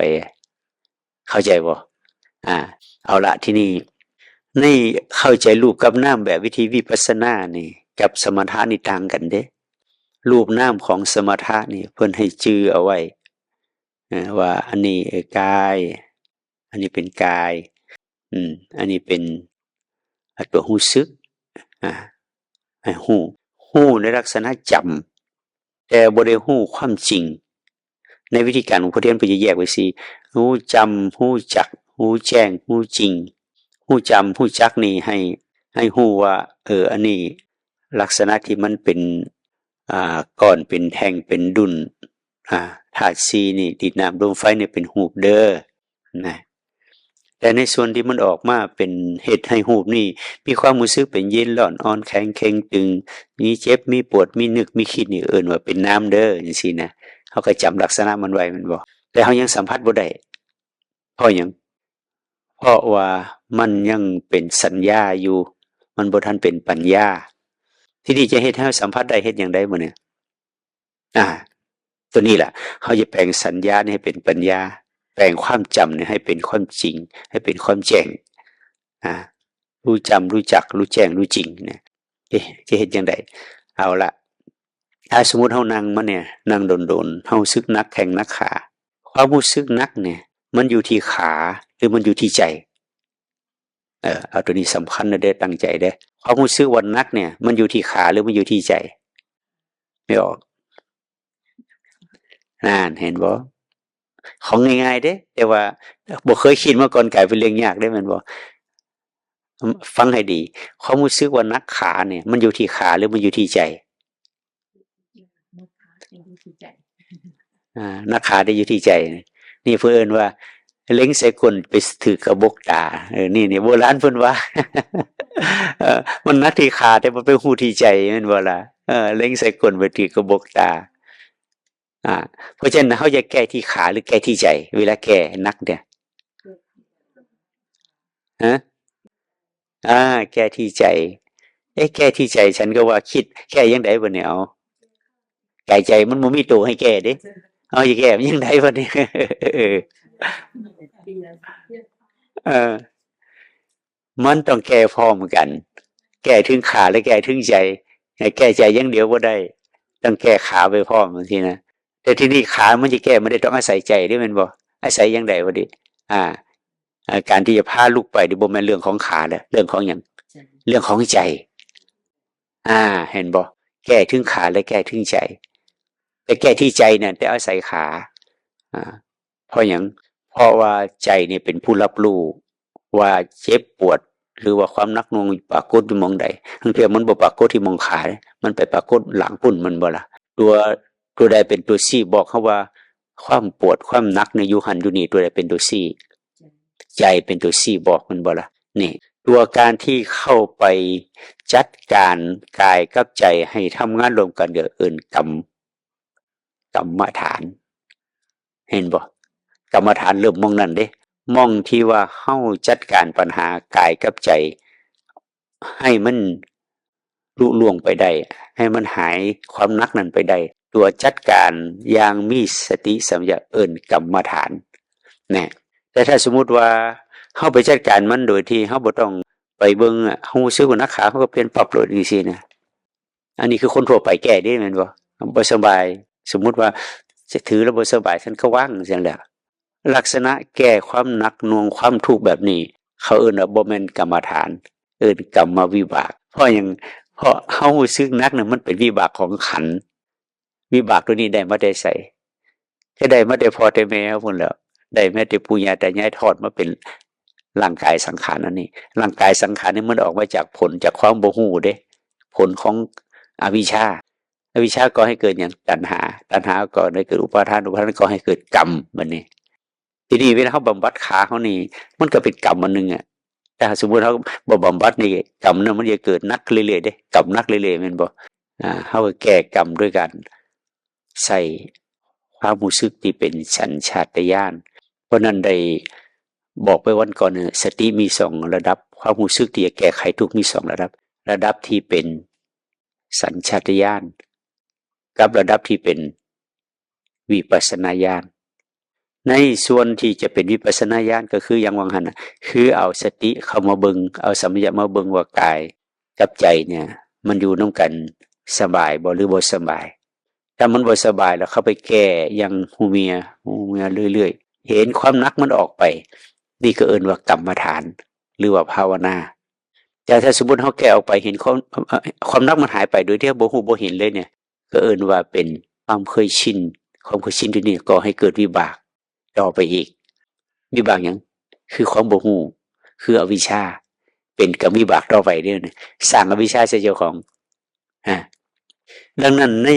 เข้าใจบ่ อ่า เอาละ ทีนี้ ในเข้าใจรูปกับนามแบบวิธีวิปัสสนานี่ กับสมถะนี่ต่างกันเด้ รูปนามของสมถะนี่เพิ่นให้จื่อเอาไว้ เอ่อ ว่าอันนี้ เอ่อ กาย อันนี้เป็นกาย อืม อันนี้เป็น อ่ะ ตัวรู้สึก อ่า ให้รู้ รู้ในลักษณะจำ แต่บ่ได้รู้ความจริง ในวิธีการของพระเถรเพิ่นจะแยกไว้สี่ รู้จำ รู้จัก รู้แจ้ง รู้จริง รู้จำ รู้จักนี่ให้ ให้รู้ว่า เออ อันนี้ลักษณะที่มันเป็น อ่า ก้อน เป็นแท่ง เป็นดุล อ่า ธาตุสี่นี่ ดิน น้ำ ลม ไฟนี่เป็นรูปเด้อ นะ แต่ในส่วนที่มันออกมาเป็นเฮ็ดให้รูปนี่ มีความรู้สึกเป็นเย็น ร้อน อ่อน แข็ง เข่ง ตึง มีเจ็บ มีปวด มีนึก มีคิดนี่เอิ้นว่าเป็นนามเด้อ จั่งซี้นะ เฮาก็จำลักษณะมันไว้แม่นบ่ แต่เฮายังสัมผัสบ่ได้ เพราะหยัง เพราะว่ามันยังเป็นสัญญาอยู่ มันบ่ทันเป็นปัญญา ทีนี้จะเฮ็ดให้สัมผัสได้ เฮ็ดหยังได้บ่เนี่ย อ่า ตัวนี้แหละ เฮาจะแปลงสัญญานี่ให้เป็นปัญญา แปลงความจำนี่ให้เป็นความจริง ให้เป็นความแจ้ง อ่า รู้จำ รู้จัก รู้แจ้ง รู้จริงเนี่ย เอ๊ะ จะเฮ็ดจั่งใด เอาละ ถ้าสมมุติเฮานั่งมาเนี่ย นั่งโดนๆ เฮารู้สึกหนักแข้งหนักขา ความรู้สึกหนักเนี่ย มันอยู่ที่ขา หรือมันอยู่ที่ใจ เออ เอาตัวนี้สำคัญนะเด้อ ตั้งใจเด้อ ความรู้สึกว่าหนักเนี่ย มันอยู่ที่ขา หรือมันอยู่ที่ใจ ไม่ออก นั่น เห็นบ่ ของง่ายๆเด้ แต่ว่าบ่เคยคิดมาก่อน กลายเป็นเรื่องยากเด้ แม่นบ่ ฟังให้ดี ความรู้สึกว่าหนักขาเนี่ย มันอยู่ที่ขา หรือมันอยู่ที่ใจ อ่า หนักขาได้อยู่ที่ใจ นี่เพิ่นเอิ้นว่า เล็งใส่ก้นไปถืกกระบอกตา เออ นี่ นี่โบราณเพิ่นว่า เออ มันหนักที่ขา แต่บ่ไปฮู้ที่ใจ แม่นบ่ล่ะ เออ เล็งใส่ก้นไปถืกกระบอกตา อ่า เพราะฉะนั้นเฮาจะแก้ที่ขาหรือแก้ที่ใจ เวลาแก้หนักเนี่ย ฮะ อ่า แก้ที่ใจ เอ๊ะ แก้ที่ใจ ฉันก็ว่าคิด แก้จั่งใดบัดนี้ เอา กายใจมันบ่มีตัวให้แก้เด้ เอา สิแก้มันจั่งใดบัดนี้ เออ เออ มันต้องแก้พร้อมกัน แก้ถึงขาและแก้ถึงใจ แก้ใจอย่างเดียวบ่ได้ ต้องแก้ขาไปพร้อมจั่งซี้นะ แต่ทีนี้ขามันจะแก้มันได้ต้องอาศัยใจเด้ แม่นบ่ อาศัยจั่งใดบัดนี้ อ่า อ่า การที่จะพาลุกไปนี่บ่แม่นเรื่องของขาแล้ว เรื่องของหยัง เรื่องของใจ อ่า เห็นบ่ แก้ถึงขาและแก้ถึงใจ แต่แก้ที่ใจนั่นแต่อาศัยขา อ่า เพราะหยัง เพราะว่าใจนี่เป็นผู้รับรู้ว่าเจ็บปวด หรือว่าความหนักหน่วงปรากฏอยู่หม่องใด บางเทื่อมันบ่ปรากฏที่หม่องขาเด้ มันไปปรากฏหลังพุ้น แม่นบ่ล่ะ ตัว ตัวใดเป็นตัวชี้บอกเฮาว่า ความปวด ความหนักเนี่ยอยู่หั่นอยู่นี่ ตัวใดเป็นตัวชี้ ใจเป็นตัวชี้บอก แม่นบ่ล่ะ นี่ ตัวการที่เข้าไปจัดการกายกับใจให้ทำงานร่วมกัน ก็เอิ้นกรรม กรรมฐาน เห็นบ่ กรรมฐานเริ่มหม่องนั้นเด้ หม่องที่ว่าเฮาจัดการปัญหากายกับใจ ให้มันลุล่วงไปได้ ให้มันหายความหนักนั้นไปได้ ตัวจัดการอย่างมีสติสัมปชัญญะเอิ้นกรรมฐาน แน่ แต่ถ้าสมมุติว่าเฮาไปจัดการมันโดยที่เฮาบ่ต้องไปเบิ่งอะ เฮารู้สึกว่าหนักขา เฮาก็เปลี่ยนปั๊บโลดจั่งซี้นะ อันนี้คือคนทั่วไปแก้เด้ แม่นบ่ บ่สบาย สมมุติว่าจะถือแล้วบ่สบาย ฉันก็วางจั่งซี้แหละ ลักษณะแก้ความหนักหน่วงความทุกข์แบบนี้ เขาเอิ้นว่าบ่แม่นกรรมฐาน เอิ้นกรรมวิบาก เพราะหยัง เพราะเฮารู้สึกหนักน่ะ มันเป็นวิบากของขันธ์ วิบากตัวนี้ได้มาแต่ไส ก็ได้มาแต่พ่อแต่แม่พุ้นแหล้ว ได้มาแต่ปู่ย่าตายายทอดมาเป็นร่างกายสังขารอันนี้ ร่างกายสังขารนี่มันออกมาจากผลจากความบ่ฮู้เด้ ผลของอวิชชา อวิชชาก่อให้เกิดหยัง ตัณหา ตัณหาก่อให้เกิดอุปาทาน อุปาทานก่อให้เกิดกรรม บัดนี้ ทีนี้เวลาเฮาบำบัดขาเฮานี่ มันก็เป็นกรรมอันหนึ่งอะ ถ้าสมมุติเฮาบ่บำบัดนี่ กรรมนั้นมันจะเกิดหนักเรื่อยๆเด้ กรรมหนักเรื่อยๆ แม่นบ่ อ่า เฮาก็แก้กรรมด้วยการใส่ความรู้สึกที่เป็นสัญชาตญาณ เพราะนั้นได้บอกไปวันก่อนเนี่ย สติมีสองระดับ ความรู้สึกที่จะแก้ไขทุกข์มีสองระดับ ระดับที่เป็น สัญชาตญาณ กับระดับที่เป็นวิปัสสนาญาณ ในส่วนที่จะเป็นวิปัสสนาญาณก็คืออย่างวังหันน่ะ คือเอาสติเข้ามาเบิ่ง เอาสัมปชัญญะมาเบิ่งว่ากายกับใจเนี่ย มันอยู่นำกันสบายบ่หรือบ่สบาย ถ้ามันบ่สบายแล้วเข้าไปแก้อย่างฮูเมียฮูเมียเรื่อยๆ เห็นความหนักมันออกไป นี่ก็เอิ้นว่ากรรมฐาน หรือว่าภาวนา แต่ถ้าสมมุติเฮาแก้ออกไปเห็นความ เอ่อ ความหนักมันหายไปโดยที่เฮาบ่ฮู้บ่เห็นเลยเนี่ย ก็เอิ้นว่าเป็นความเคยชิน ความเคยชินตัวนี้ก่อให้เกิดวิบากต่อไปอีก วิบากหยัง คือความบ่ฮู้ คืออวิชชา เป็นกรรมวิบากต่อไปเด้อเนี่ย สร้างอวิชชาใส่เจ้าของ อ่า ดังนั้นใน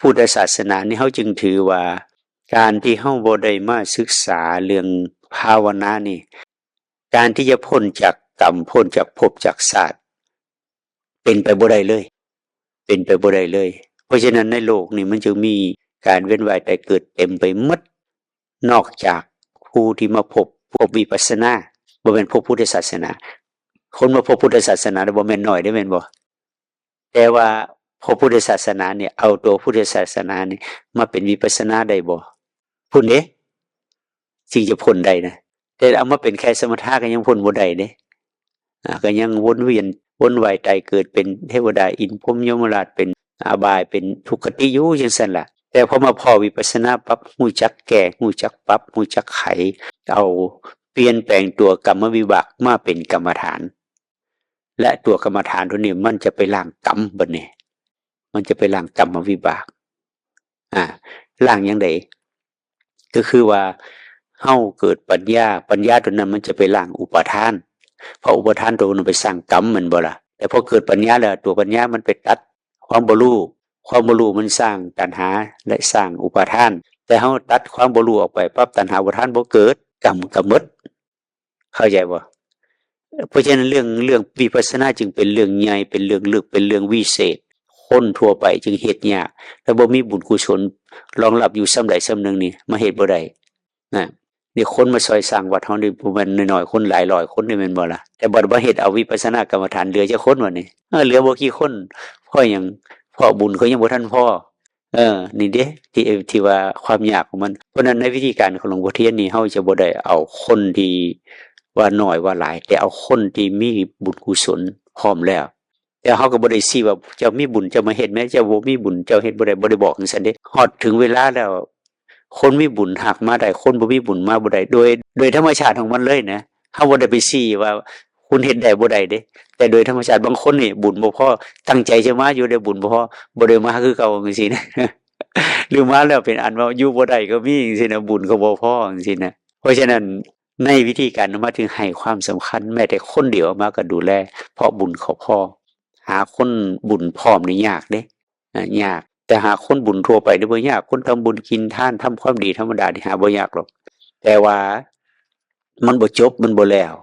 พุทธศาสนานี่เฮาจึงถือว่าการที่เฮาบ่ได้มาศึกษาเรื่องภาวนานี่ การที่จะพ้นจากกรรม พ้นจากภพจากชาติ เป็นไปบ่ได้เลย เป็นไปบ่ได้เลย เพราะฉะนั้นในโลกนี่มันจึงมีการเวียนว่ายตายเกิดเต็มไปหมด นอกจากผู้ที่มาพบ พบวิปัสสนา บ่แม่นพบพุทธศาสนา คนมาพบพุทธศาสนาบ่แม่นน้อยเด้ แม่นบ่ แต่ว่าพบพุทธศาสนาเนี่ย เอาตัวพุทธศาสนานี่มาเป็นวิปัสสนาได้บ่ พุ้นเด้ จึงจะพ้นได้นะ แต่เอามาเป็นแค่สมถะก็ยังพ้นบ่ได้เด้ อ่า ก็ยังวนเวียน วนว่ายตายเกิดเป็นเทวดา อินทร์พรหมยมราช เป็นอบาย เป็นทุกขติอยู่จังซั่นล่ะ แต่พอมาพ้อวิปัสสนาปั๊บ ฮู้จักแก้ ฮู้จักปรับ ฮู้จักไข เอาเปลี่ยนแปลงตัวกรรมวิบากมาเป็นกรรมฐาน และตัวกรรมฐานตัวนี้มันจะไปล้างกรรมบัดนี้ มันจะไปล้างกรรมวิบาก อ่า ล้างจั่งใด ก็คือว่าเฮาเกิดปัญญา ปัญญาตัวนั้นมันจะไปล้างอุปาทาน เพราะอุปาทานตัวนั้นไปสร้างกรรม แม่นบ่ล่ะ แต่พอเกิดปัญญาแล้ว ตัวปัญญามันไปตัดความบ่รู้ ความบ่รู้มันสร้างตัณหาและสร้างอุปาทาน แต่เฮาตัดความบ่รู้ออกไปปั๊บ ตัณหาอุปาทานบ่เกิด กรรมก็หมด เข้าใจบ่ เพราะฉะนั้นเรื่อง เรื่องวิปัสสนาจึงเป็นเรื่องใหญ่ เป็นเรื่องลึก เป็นเรื่องวิเศษ คนทั่วไปจึงเฮ็ดยาก ถ้าบ่มีบุญกุศลรองรับอยู่ส่ำใดส่ำหนึ่งนี่ มาเฮ็ดบ่ได้นะ นี่คนมาซอยสร้างวัดเฮานี่บ่แม่นน้อยๆ คนหลายร้อยคนนี่ แม่นบ่ล่ะ แต่บัดมาเฮ็ดเอาวิปัสสนากรรมฐานเหลือจักคนวะนี่ เออ เหลือบ่กี่คน เพราะหยัง เพราะบุญเขายังบ่ทันพอ เออ นี่เด้ ที่ ที่ว่าความยากของมัน เพราะฉะนั้นในวิธีการของหลวงพ่อเทียนนี่ เฮาจะบ่ได้เอาคนที่ว่าน้อยว่าหลาย แต่เอาคนที่มีบุญกุศลพร้อมแล้ว แต่เฮาก็บ่ได้ซี้ว่าเจ้ามีบุญเจ้ามาเฮ็ดแหม เจ้าบ่มีบุญเจ้าเฮ็ดบ่ได้ บ่ได้บอกจังซั่นเด้ ฮอดถึงเวลาแล้ว คนมีบุญหากมาได้ คนบ่มีบุญมาบ่ได้ โดย โดยธรรมชาติของมันเลยนะ เฮาบ่ได้ไปซี้ว่าคุณเฮ็ดได้บ่ได้เด้ แต่โดยธรรมชาติบางคนนี่บุญบ่พอ ตั้งใจจะมาอยู่ แต่บุญบ่พอ บ่ได้มาคือเก่าจังซี่นะ หรือมาแล้วเป็นอันว่าอยู่บ่ได้ก็มีจังซี่นะ บุญก็บ่พอจังซี่นะ เพราะฉะนั้นในวิธีการนมัสถือให้ความสำคัญ แม้แต่คนเดียวมาก็ดูแล เพราะบุญเขาพอ หาคนบุญพร้อมนี่ยากเด้ อ่ะ ยาก แต่หาคนบุญทั่วไปนี่บ่ยาก คนทำบุญกินทาน ทำความดีธรรมดานี่หาบ่ยากหรอก แต่ว่ามันบ่จบ มันบ่แล้ว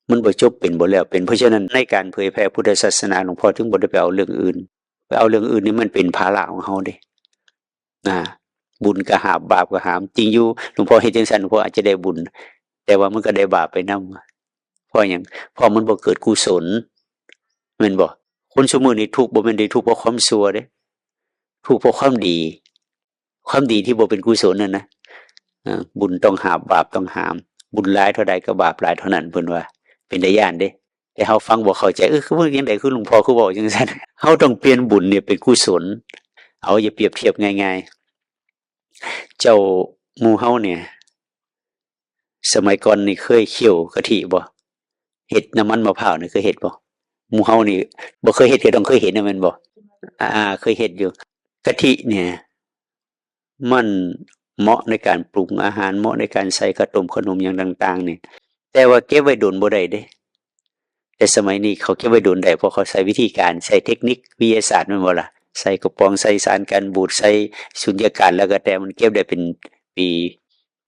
มันบ่จบเป็นบ่แล้วเป็น เพราะฉะนั้นในการเผยแผ่พุทธศาสนา หลวงพ่อถึงบ่ได้ไปเอาเรื่องอื่น ไปเอาเรื่องอื่นนี่มันเป็นภาระของเฮาเด้ นะ บุญก็หาบ บาปก็หาม จริงอยู่ หลวงพ่อเฮ็ดจังซั่น หลวงพ่ออาจจะได้บุญ แต่ว่ามันก็ได้บาปไปนำ เพราะหยัง เพราะมันบ่เกิดกุศล แม่นบ่ คนซุมื้อนี้ทุกข์บ่แม่นได้ทุกข์เพราะความชั่วเด้ ทุกข์เพราะความดี ความดีที่บ่เป็นกุศลนั่นนะ อ่า บุญต้องหาบ บาปต้องหาม บุญหลายเท่าใดก็บาปหลายเท่านั้น เพิ่นว่า เป็นตาย้านเด้ แต่เฮาฟังบ่เข้าใจ เออ คือว่าจังใด คือหลวงพ่อคือเว้าจังซั่น เฮาต้องเปลี่ยนบุญเนี่ยเป็นกุศล เอา อย่าเปรียบเทียบง่ายๆ เจ้า หมู่เฮาเนี่ย สมัยก่อนนี่เคยเคี่ยวกะทิบ่ เฮ็ดน้ำมันมะพร้าวนี่เคยเฮ็ดบ่ หมู่เฮานี่บ่เคยเฮ็ดก็ต้องเคยเห็นนะ แม่นบ่ อ่า เคยเฮ็ดอยู่ กะทิเนี่ย มันเหมาะในการปรุงอาหาร เหมาะในการใส่ข้าวต้มขนมหยังต่างๆ นี่ แต่ว่าเก็บไว้โดนบ่ได้เด้ แต่สมัยนี้เขาเก็บไว้โดนได้ เพราะเขาใช้วิธีการ ใช้เทคนิควิทยาศาสตร์ แม่นบ่ล่ะ ใส่กระป๋อง ใส่สารกันบูด ใส่สุญญากาศ แล้วก็แต่มันเก็บได้เป็นปี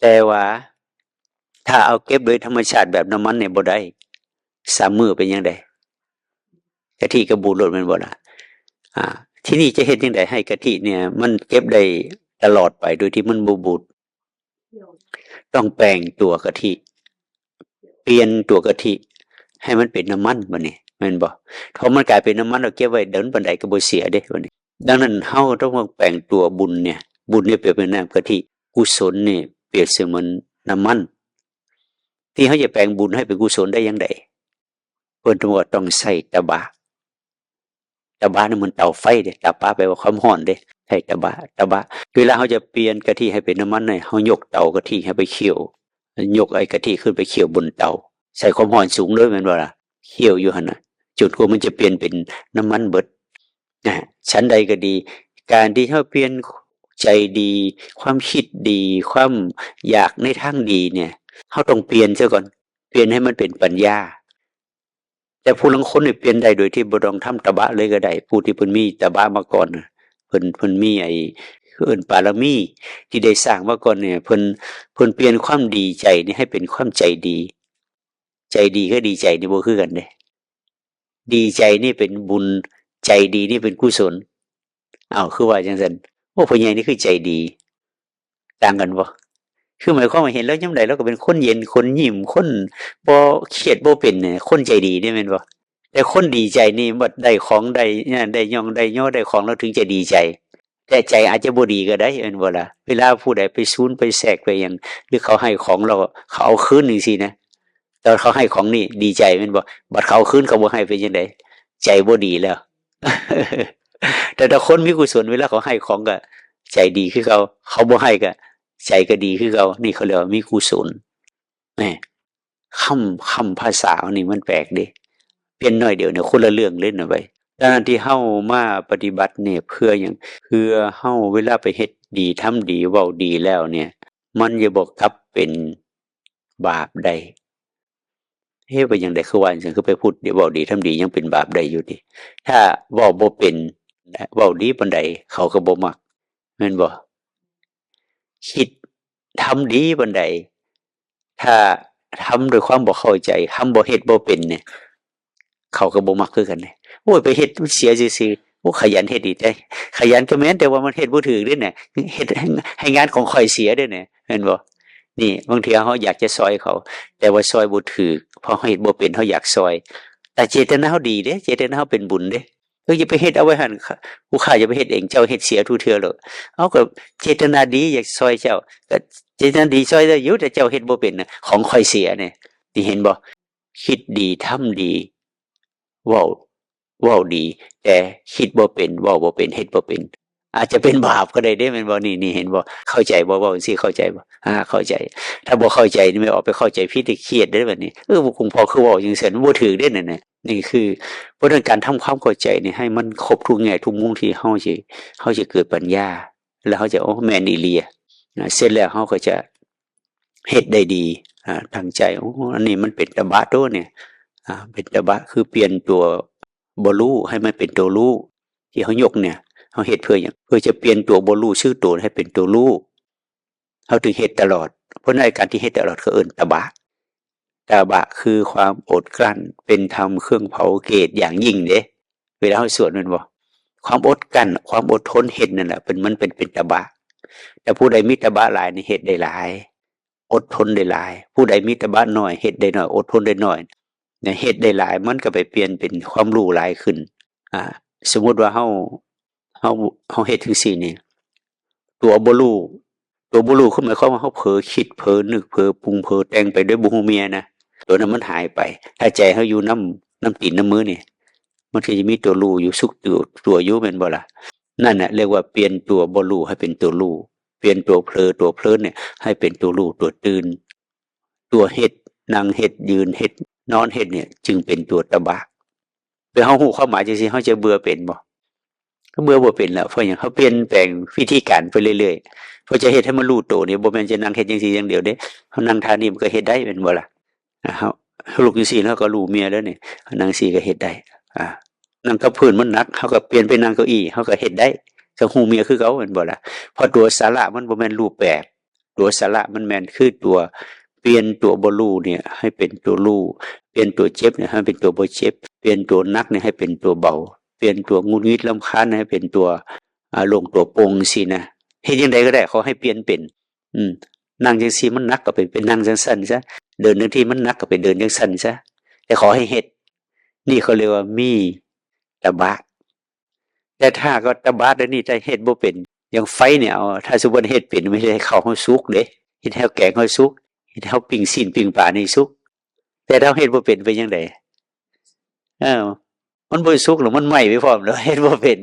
แต่ว่าถ้าเอาเก็บโดยธรรมชาติแบบน้ำมันเนี่ยบ่ได้ สามมื้อเป็นจังใด กะทิก็บูดโลด แม่นบ่ล่ะ อ่า ทีนี้จะเฮ็ดจังใดให้กะทิเนี่ย มันเก็บได้ตลอดไปโดยที่มันบ่บูด ต้องแปลงตัวกะทิ เปลี่ยนตัวกะทิให้มันเป็นน้ำมันบัดนี้ แม่นบ่? ถ้ามันกลายเป็นน้ำมันแล้วเก็บไว้โดนปานใดก็บ่เสียเด้บัดนี้ ดังนั้นเฮาต้องมาแปลงตัวบุญเนี่ย บุญเนี่ยเปรียบเป็นน้ำกะทิ กุศลเนี่ยเปรียบเสมือนน้ำมัน ที่เฮาจะแปลงบุญให้เป็นกุศลได้จั่งใด เพิ่นว่าต้องใช้ตะบะ ตะบะนี่มันเตาไฟเด้ ตะบะแปลว่าความร้อนเด้ ใช้ตะบะ ตะบะ เวลาเฮาจะเปลี่ยนกะทิให้เป็นน้ำมันเนี่ย เฮายกเตากะทิให้ไปเคี่ยว ยกไอ้กะทิขึ้นไปเคี่ยวบนเตา ใช้ความร้อนสูงเลยแม่นบ่ล่ะ เคี่ยวอยู่หั่นน่ะ จนกว่ามันจะเปลี่ยนเป็นน้ำมันเบิด นะ ฉันใดก็ดี การที่เฮาเปลี่ยนใจดี ความคิดดี ความอยากในทางดีเนี่ย เฮาต้องเปลี่ยนซะก่อน เปลี่ยนให้มันเป็นปัญญา แต่ผู้ลางคนนี่เปลี่ยนได้โดยที่บ่ต้องทำตะบะเลยก็ได้ ผู้ที่เพิ่นมีตะบะมาก่อนน่ะ เพิ่น เพิ่นมีไอ้ เอิ้นปารมีที่ได้สร้างมาก่อนเนี่ย เพิ่น เพิ่นเปลี่ยนความดีใจนี่ให้เป็นความใจดี ใจดีกับดีใจนี่บ่คือกันเด้ ดีใจนี่เป็นบุญ ใจดีนี่เป็นกุศล อ้าว คือว่าจั่งซั่น โอ้ พ่อใหญ่นี่คือใจดี ต่างกันบ่? คือหมายความว่าเห็นแล้วยามใดเราก็เป็นคนเย็น คนยิ้ม คนบ่เครียดบ่เป็นเนี่ย คนใจดีนี่แม่นบ่? แต่คนดีใจนี่บัดได้ของ ได้ ได้หย่องได้หย่อ ได้ของแล้วถึงจะดีใจ แต่ใจอาจจะบ่ดีก็ได้แม่นบ่ล่ะ? เวลาผู้ใดไปซูนไปแซกไปหยัง หรือเขาให้ของเรา เขาเอาคืนจั่งซี้นะ ตอนเขาให้ของนี่ดีใจแม่นบ่? บัดเขาเอาคืนเขาบ่ให้เป็นจั่งใด? ใจบ่ดีแล้ว แต่ถ้าคนมีกุศล เวลาเขาให้ของก็ใจดีคือเก่า เขาบ่ให้ก็ใจก็ดีคือเก่า นี่เขาเรียกว่ามีกุศล แหม คำ คำภาษานี่มันแปลกเด้ เปลี่ยนหน่อยเดียวเนี่ยคนละเรื่องเลยนะเว้ย ดังนั้นที่เฮามาปฏิบัติเนี่ยเพื่อหยัง? เพื่อเฮาเวลาไปเฮ็ดดี ทำดี เว้าดีแล้วเนี่ย มันจะบ่กลับเป็นบาปได้ เฮ้ย เป็นจั่งใดคือว่าจั่งซั้น คือไปพูดดี เว้าดี ทำดี ยังเป็นบาปได้อยู่ติ ถ้าเว้าบ่เป็น เว้าดีปานใด เขาก็บ่มัก แม่นบ่? คิด ทำดีปานใด ถ้าทำด้วยความบ่เข้าใจ ทำบ่ เฮ็ดบ่เป็นเนี่ย เขาก็บ่มักคือกันเด้ โอ้ย ไปเฮ็ดมันเสียซื่อๆ โอ้ ขยันเฮ็ดดีแท้ ขยันก็แม่น แต่ว่ามันเฮ็ดบ่ถูกเด้เนี่ย เฮ็ดให้ ให้งานของข้อยเสียเด้เนี่ย แม่นบ่? นี่ บางเทื่อเฮาอยากจะซ่อยเขา แต่ว่าซ่อยบ่ถูก เพราะเฮาเฮ็ดบ่เป็น เฮาอยากซ่อย แต่เจตนาเฮาดีเด้ เจตนาเฮาเป็นบุญเด้ เออ อย่าไปเฮ็ดเอาไว้หั่น ผู้ข้าอย่าไปเฮ็ดเอง เจ้าเฮ็ดเสียทุกเทื่อโลด เอา ก็เจตนาดีอยากซ่อยเจ้า ก็เจตนาดีซ่อยได้อยู่ แต่เจ้าเฮ็ดบ่เป็นน่ะ ของข้อยเสียเนี่ย นี่เห็นบ่? คิดดี ทำดี เว้า เว้าดี แต่คิดบ่เป็น เว้าบ่เป็น เฮ็ดบ่เป็น อาจจะเป็นบาปก็ได้เด้ แม่นบ่? นี่ นี่เห็นบ่? เข้าใจบ่? เว้าจั่งซี้เข้าใจบ่? อ่า เข้าใจ ถ้าบ่เข้าใจนี่แม่นออกไปเข้าใจผิด เครียดเด้บัดนี้ เออ พวกคุณพ่อคือเว้าจั่งซั่น บ่ถูกเด้นั่นน่ะ นี่คือ เพราะฉะนั้นการทำความเข้าใจนี่ให้มันครบทุกแง่ทุกมุมที่เฮาสิ เฮาสิเกิดปัญญา แล้วเฮาจะ โอ้ แม่นอีหลีอะ นะ เสร็จแล้วเฮาก็จะเฮ็ดได้ดี อ่า ตั้งใจ โอ้ อันนี้มันเป็นตะบะโตเนี่ย อ่า เป็นตะบะ คือเปลี่ยนตัวบ่รู้ให้มันเป็นตัวรู้ ที่เฮายกเนี่ย เฮาเฮ็ดเพื่อหยัง? เพื่อจะเปลี่ยนตัวบ่รู้สึกโตให้เป็นตัวรู้ เฮาถึงเฮ็ดตลอด เพราะในการที่เฮ็ดตลอดเขาเอิ้นตะบะ ตะบะคือความอดกลั้น เป็นธรรมเครื่องเผากิเลสอย่างยิ่งเด้ เวลาเฮาสวดแม่นบ่? ความอดกลั้น ความอดทนเฮ็ดนั่นแหละ เป็น มันเป็น เป็นตะบะ แต่ผู้ใดมีตะบะหลายนี่เฮ็ดได้หลาย อดทนได้หลาย ผู้ใดมีตะบะน้อย เฮ็ดได้น้อย อดทนได้น้อย เนี่ย เฮ็ดได้หลาย มันก็ไปเปลี่ยนเป็นความรู้หลายขึ้น อ่า สมมุติว่าเฮา เฮา เฮาเฮ็ดจั่งซี้นี่ ตัวบ่รู้ ตัวบ่รู้คือหมายความว่าเฮาเผลอคิด เผลอนึก เผลอปรุง เผลอแต่งไปโดยบ่ฮู้เมียนะ ตัวนั้นมันหายไป ถ้าใจเฮาอยู่นำ นำตีนนำมือนี่ มันก็จะมีตัวรู้อยู่สุขตัว ตัวอยู่แม่นบ่ล่ะ? นั่นน่ะเรียกว่าเปลี่ยนตัวบ่รู้ให้เป็นตัวรู้ เปลี่ยนตัวเผลอตัวเพลินเนี่ยให้เป็นตัวรู้ตัวตื่น ตัวเฮ็ด นั่งเฮ็ด ยืนเฮ็ด นอนเฮ็ดเนี่ย จึงเป็นตัวตะบะ เวลาเฮาฮู้ความหมายจั่งซี้ เฮาจะเบื่อเป็นบ่? ก็เบื่อบ่เป็นแล้ว เพราะหยัง? เฮาเปลี่ยนแปลงวิธีการไปเรื่อยๆ เพราะจะเฮ็ดให้มันรู้โตนี่ บ่แม่นจะนั่งเฮ็ดจั่งซี้อย่างเดียวเด้ เฮานั่งท่านี้มันก็เฮ็ดได้แม่นบ่ล่ะ? อ่า เฮา เฮาลุกจั่งซี้ เฮาก็รู้เมียแล้วนี่ นั่งซี้ก็เฮ็ดได้ อ่า นั่งกับพื้นมันหนัก เฮาก็เปลี่ยนไปนั่งเก้าอี้ เฮาก็เฮ็ดได้ ก็ฮู้เมียคือเก่าแม่นบ่ล่ะ? เพราะตัวสาระมันบ่แม่นรูปแบบ ตัวสาระมันแม่นคือตัวเปลี่ยนตัวบ่รู้เนี่ยให้เป็นตัวรู้ เปลี่ยนตัวเจ็บเนี่ยให้เป็นตัวบ่เจ็บ เปลี่ยนตัวหนักเนี่ยให้เป็นตัวเบา เปลี่ยนตัวหงุดหงิดรำคาญให้เป็นตัว อ่า โล่งตัวโปร่งซี้นะ เฮ็ดจั่งใดก็ได้ ขอให้เปลี่ยนเป็น อืม นั่งจั่งซี้มันหนักก็ไป ไปนั่งจั่งซั่นซะ เดินจั่งซี้มันหนักก็ไปเดินจั่งซั่นซะ แต่ขอให้เฮ็ด นี่เขาเรียกว่ามีตบะ แต่ถ้าก็ตบะเดี๋ยวนี้ถ้าเฮ็ดบ่เป็น อย่างไฟเนี่ย เอา ถ้าสมมุติเฮ็ดเป็น มันเฮ็ดให้ข้าวเฮาสุกเด้ เฮ็ดให้แกงเฮาสุก เฮ็ดให้เฮาปิ้งซี้นปิ้งปลานี่สุก แต่ถ้าเฮ็ดบ่เป็นเป็นจั่งใด เออ มันบ่สุกหรอก มันไหม้ไปพร้อมแล้ว เฮ็ดบ่เป็น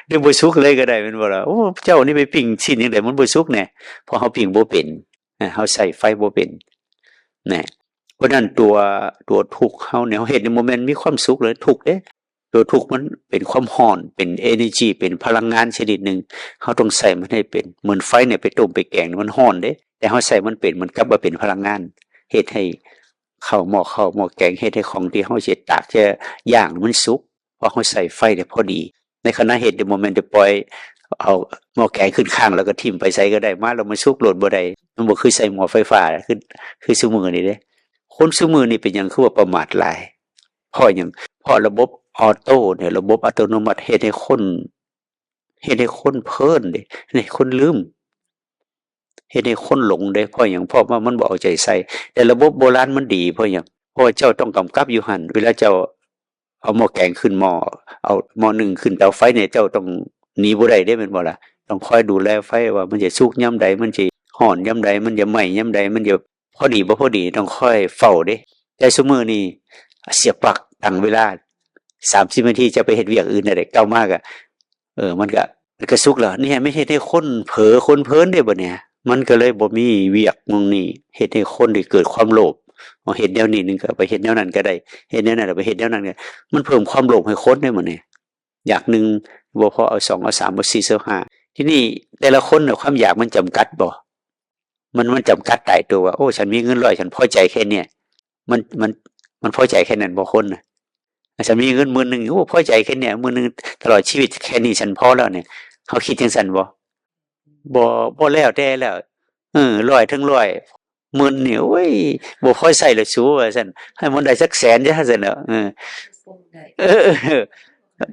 หรือบ่สุกเลยก็ได้แม่นบ่ล่ะ โอ้ เจ้านี่ไปปิ้งซี้นจั่งใด มันบ่สุกแหน่ เพราะเฮาปิ้งบ่เป็น อ่า เฮาใช้ไฟบ่เป็น นะ เพราะฉะนั้นตัว ตัวทุกข์เฮาเนี่ย เฮาเฮ็ดนี่บ่แม่นมีความสุขเลย ทุกข์เด้ ตัวทุกข์มันเป็นความร้อน เป็น energy เป็นพลังงานชนิดหนึ่ง เฮาต้องใช้มันให้เป็น เหมือนไฟเนี่ยไปต้มไปแกงนี่มันร้อนเด้ แต่เฮาใช้มันเป็น มันกลับมาเป็นพลังงาน เฮ็ดให้ข้าวหม้อข้าวหม้อแกง เฮ็ดให้ของที่เฮาสิตากจะย่างมันสุก เพราะเฮาใช้ไฟได้พอดี ในขณะเฮ็ดนี่บ่แม่นจะปล่อยเอาหม้อแกงขึ้นค้างแล้วก็ถิ่มไปไสก็ได้ มาแล้วมันสุกโลดบ่ได้ มันบ่คือใช้หม้อไฟฟ้า คือ คือซุมื้อนี้เด้ คนซุมื้อนี้เป็นหยังคือว่าประมาทหลาย เพราะหยัง เพราะระบบออโต้เนี่ย ระบบอัตโนมัติเฮ็ดให้คน เฮ็ดให้คนเพลินเด้ เฮ็ดให้คนลืม เฮ็ดให้คนหลงเด้ เพราะหยัง เพราะว่ามันบ่เอาใจใส่ แต่ระบบโบราณมันดี เพราะหยัง เพราะว่าเจ้าต้องกำกับอยู่หั่น เวลาเจ้าเอาหม้อแกงขึ้นหม้อ เอาหม้อนึ่งขึ้นเตาไฟเนี่ย เจ้าต้องหนีบ่ได้เด้ แม่นบ่ล่ะ ต้องคอยดูแลไฟว่ามันจะสุกยามใด มันจะร้อนยามใด มันจะไหม้ยามใด มันจะพอดีบ่พอดี ต้องคอยเฝ้าเด้ แต่ซุมื้อนี้เสียบปลั๊กตั้งเวลา สามสิบนาที จะไปเฮ็ดเวียกอื่นได้ กลับมาก็ เออ มันก็ มันก็สุกแล้ว นี่มันเฮ็ดให้คนเผลอคนเพลินเด้บัดเนี่ย มันก็เลยบ่มีเวียกหม่องนี้ เฮ็ดให้คนได้เกิดความโลภ เอาเฮ็ดแนวนี้หนึ่งก็ไปเฮ็ดแนวนั้นก็ได้ เฮ็ดแนวนั้นแล้วไปเฮ็ดแนวนั้นก็ มันเพิ่มความโลภให้คนเด้บัดเนี่ย อยากหนึ่งบ่พอเอาสอง เอาสาม เอาสี่ เอาห้า ทีนี้แต่ละคนน่ะความอยากมันจำกัดบ่ มัน มันจำกัดตายตัวว่า โอ้ ฉันมีเงินร้อย ฉันพอใจแค่เนี้ย มัน มัน มันพอใจแค่นั้นบ่คนน่ะ ฉันมีเงินหมื่นหนึ่ง โอ้ พอใจแค่เนี้ย หมื่นหนึ่ง ตลอดชีวิตแค่นี้ฉันพอแล้วเนี่ย เฮาคิดจั่งซั้นบ่ บ่ บ่แล้วแต่แล้ว เออ ร้อยเทิงร้อย หมื่นนี่ โอ้ย บ่พอใช้แล้วสู ว่าซั่น ให้มันได้สักแสนซะ ซั่นเนาะ เออ เออ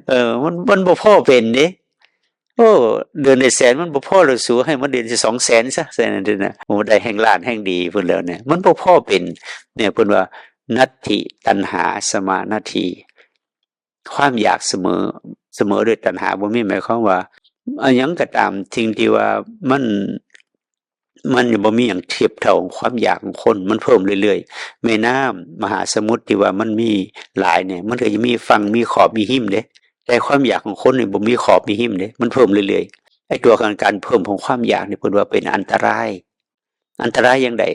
เออ มัน มันบ่พอเป็นเด้ โอ้ เดือนได้แสนมันบ่พอแล้วสู ให้มันเดือนละสองแสนซะ ซั่นน่ะ โอ้ ได้แฮ่งล้านแฮ่งดีพุ้นแล้วเนี่ย มันบ่พอเป็น เนี่ย เพิ่นว่า นัตถิตัณหาสมานัตถี ความอยากเสมอ เสมอด้วยตัณหาบ่มี หมายความว่า อะหยังก็ตาม สิ่งที่ว่ามัน มันบ่มีหยังเทียบเท่าความอยากของคน มันเพิ่มเรื่อยๆ แม่น้ำมหาสมุทรที่ว่ามันมีหลายเนี่ย มันก็จะมีฝั่ง มีขอบ มีหิมเด้ แต่ความอยากของคนนี่บ่มีขอบ มีหิมเด้ มันเพิ่มเรื่อยๆ ไอ้ตัวการ การเพิ่มของความอยากนี่เพิ่นว่าเป็นอันตราย อันตรายจั่งใด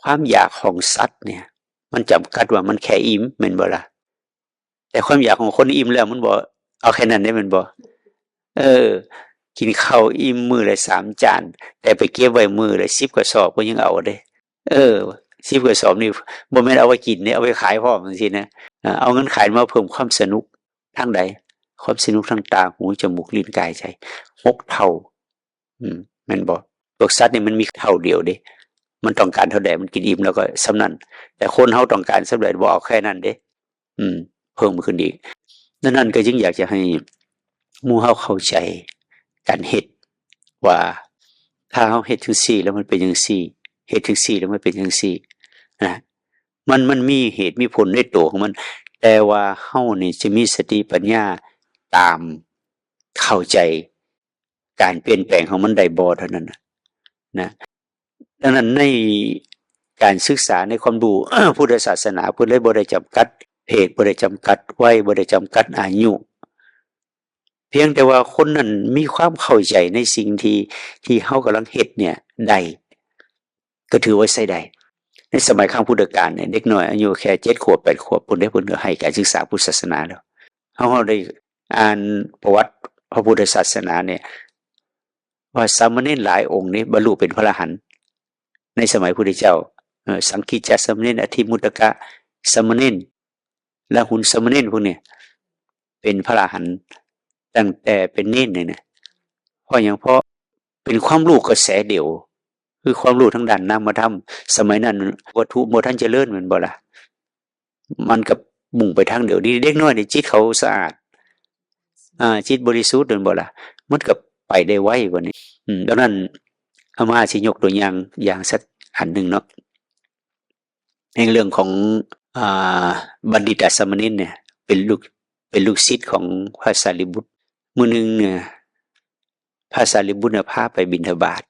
ความอยากของสัตว์เนี่ย มันจำกัดว่ามันแค่อิ่ม แม่นบ่ล่ะ แต่ความอยากของคนอิ่มแล้วมันบ่เอาแค่นั้นเด้ แม่นบ่ เออ กินข้าวอิ่มมื้อละสามจาน แต่ไปเก็บไว้มื้อละสิบกระสอบก็ยังเอาเด้ เออ สิบกระสอบนี่บ่แม่นเอาไว้กินเด้ เอาไว้ขายพร้อมจั่งซี้นะ อ่า เอาเงินขายมาเพิ่มความสนุกทางใด ความสนุกทางตา หู จมูก ลิ้น กาย ใจ หกเท่า อืม แม่นบ่ พวกสัตว์นี่มันมีเท่าเดียวเด้ มันต้องการเท่าใดมันกินอิ่มแล้วก็ส่ำนั้น แต่คนเฮาต้องการส่ำใดบ่เอาแค่นั้นเด้ อืม เพิ่มขึ้นอีก ดังนั้นก็จึงอยากจะให้หมู่เฮาเข้าใจการเฮ็ด ว่าถ้าเฮาเฮ็ดจั่งซี้แล้วมันเป็นจั่งซี้ เฮ็ดจั่งซี้แล้วมันเป็นจั่งซี้ นะ มัน มันมีเหตุมีผลในตัวของมัน แต่ว่าเฮานี่จะมีสติปัญญาตามเข้าใจการเปลี่ยนแปลงของมันได้บ่เท่านั้นน่ะ นะ ดังนั้นในการศึกษาในความรู้ พุทธศาสนาเพิ่นเลยบ่ได้จำกัดเพศ บ่ได้จำกัดวัย บ่ได้จำกัดอายุ เพียงแต่ว่าคนนั้นมีความเข้าใจในสิ่งที่ ที่เฮากำลังเฮ็ดเนี่ยได้ ก็ถือว่าใช้ได้ ในสมัยครั้งพุทธกาลเนี่ย เด็กน้อยอายุแค่เจ็ดขวบ แปดขวบ พุ้นเด้ เพิ่นก็ให้การศึกษาพุทธศาสนาแล้ว เฮา เฮาได้อ่านประวัติพระพุทธศาสนาเนี่ย ว่าสามเณรหลายองค์นี่บรรลุเป็นพระอรหันต์ ในสมัยพุทธเจ้า เอ่อ สังกิจจสามเณร อธิมุตตกสามเณร ลาหุลสามเณรพวกเนี่ย เป็นพระอรหันต์ตั้งแต่เป็นเณรเนี่ยนะ เพราะหยัง เพราะเป็นความรู้กระแสเดียว คือความรู้ทางด้านนามธรรม สมัยนั้นวัตถุบ่ทันเจริญแม่นบ่ล่ะ มันก็มุ่งไปทางเดียว นี่เด็กน้อยนี่จิตเขาสะอาด อ่า จิตบริสุทธิ์แม่นบ่ล่ะ มันก็ไปได้ไวกว่านี้ อืม ดังนั้นอาตมาสิยกตัวอย่าง อย่างสักอันหนึ่งเนาะ ในเรื่องของ อ่า บัณฑิตสามเณรเนี่ย เป็นลูก เป็นลูกศิษย์ของพระสารีบุตร มื้อหนึ่งเนี่ย พระสารีบุตรเนี่ยพาไปบิณฑบาต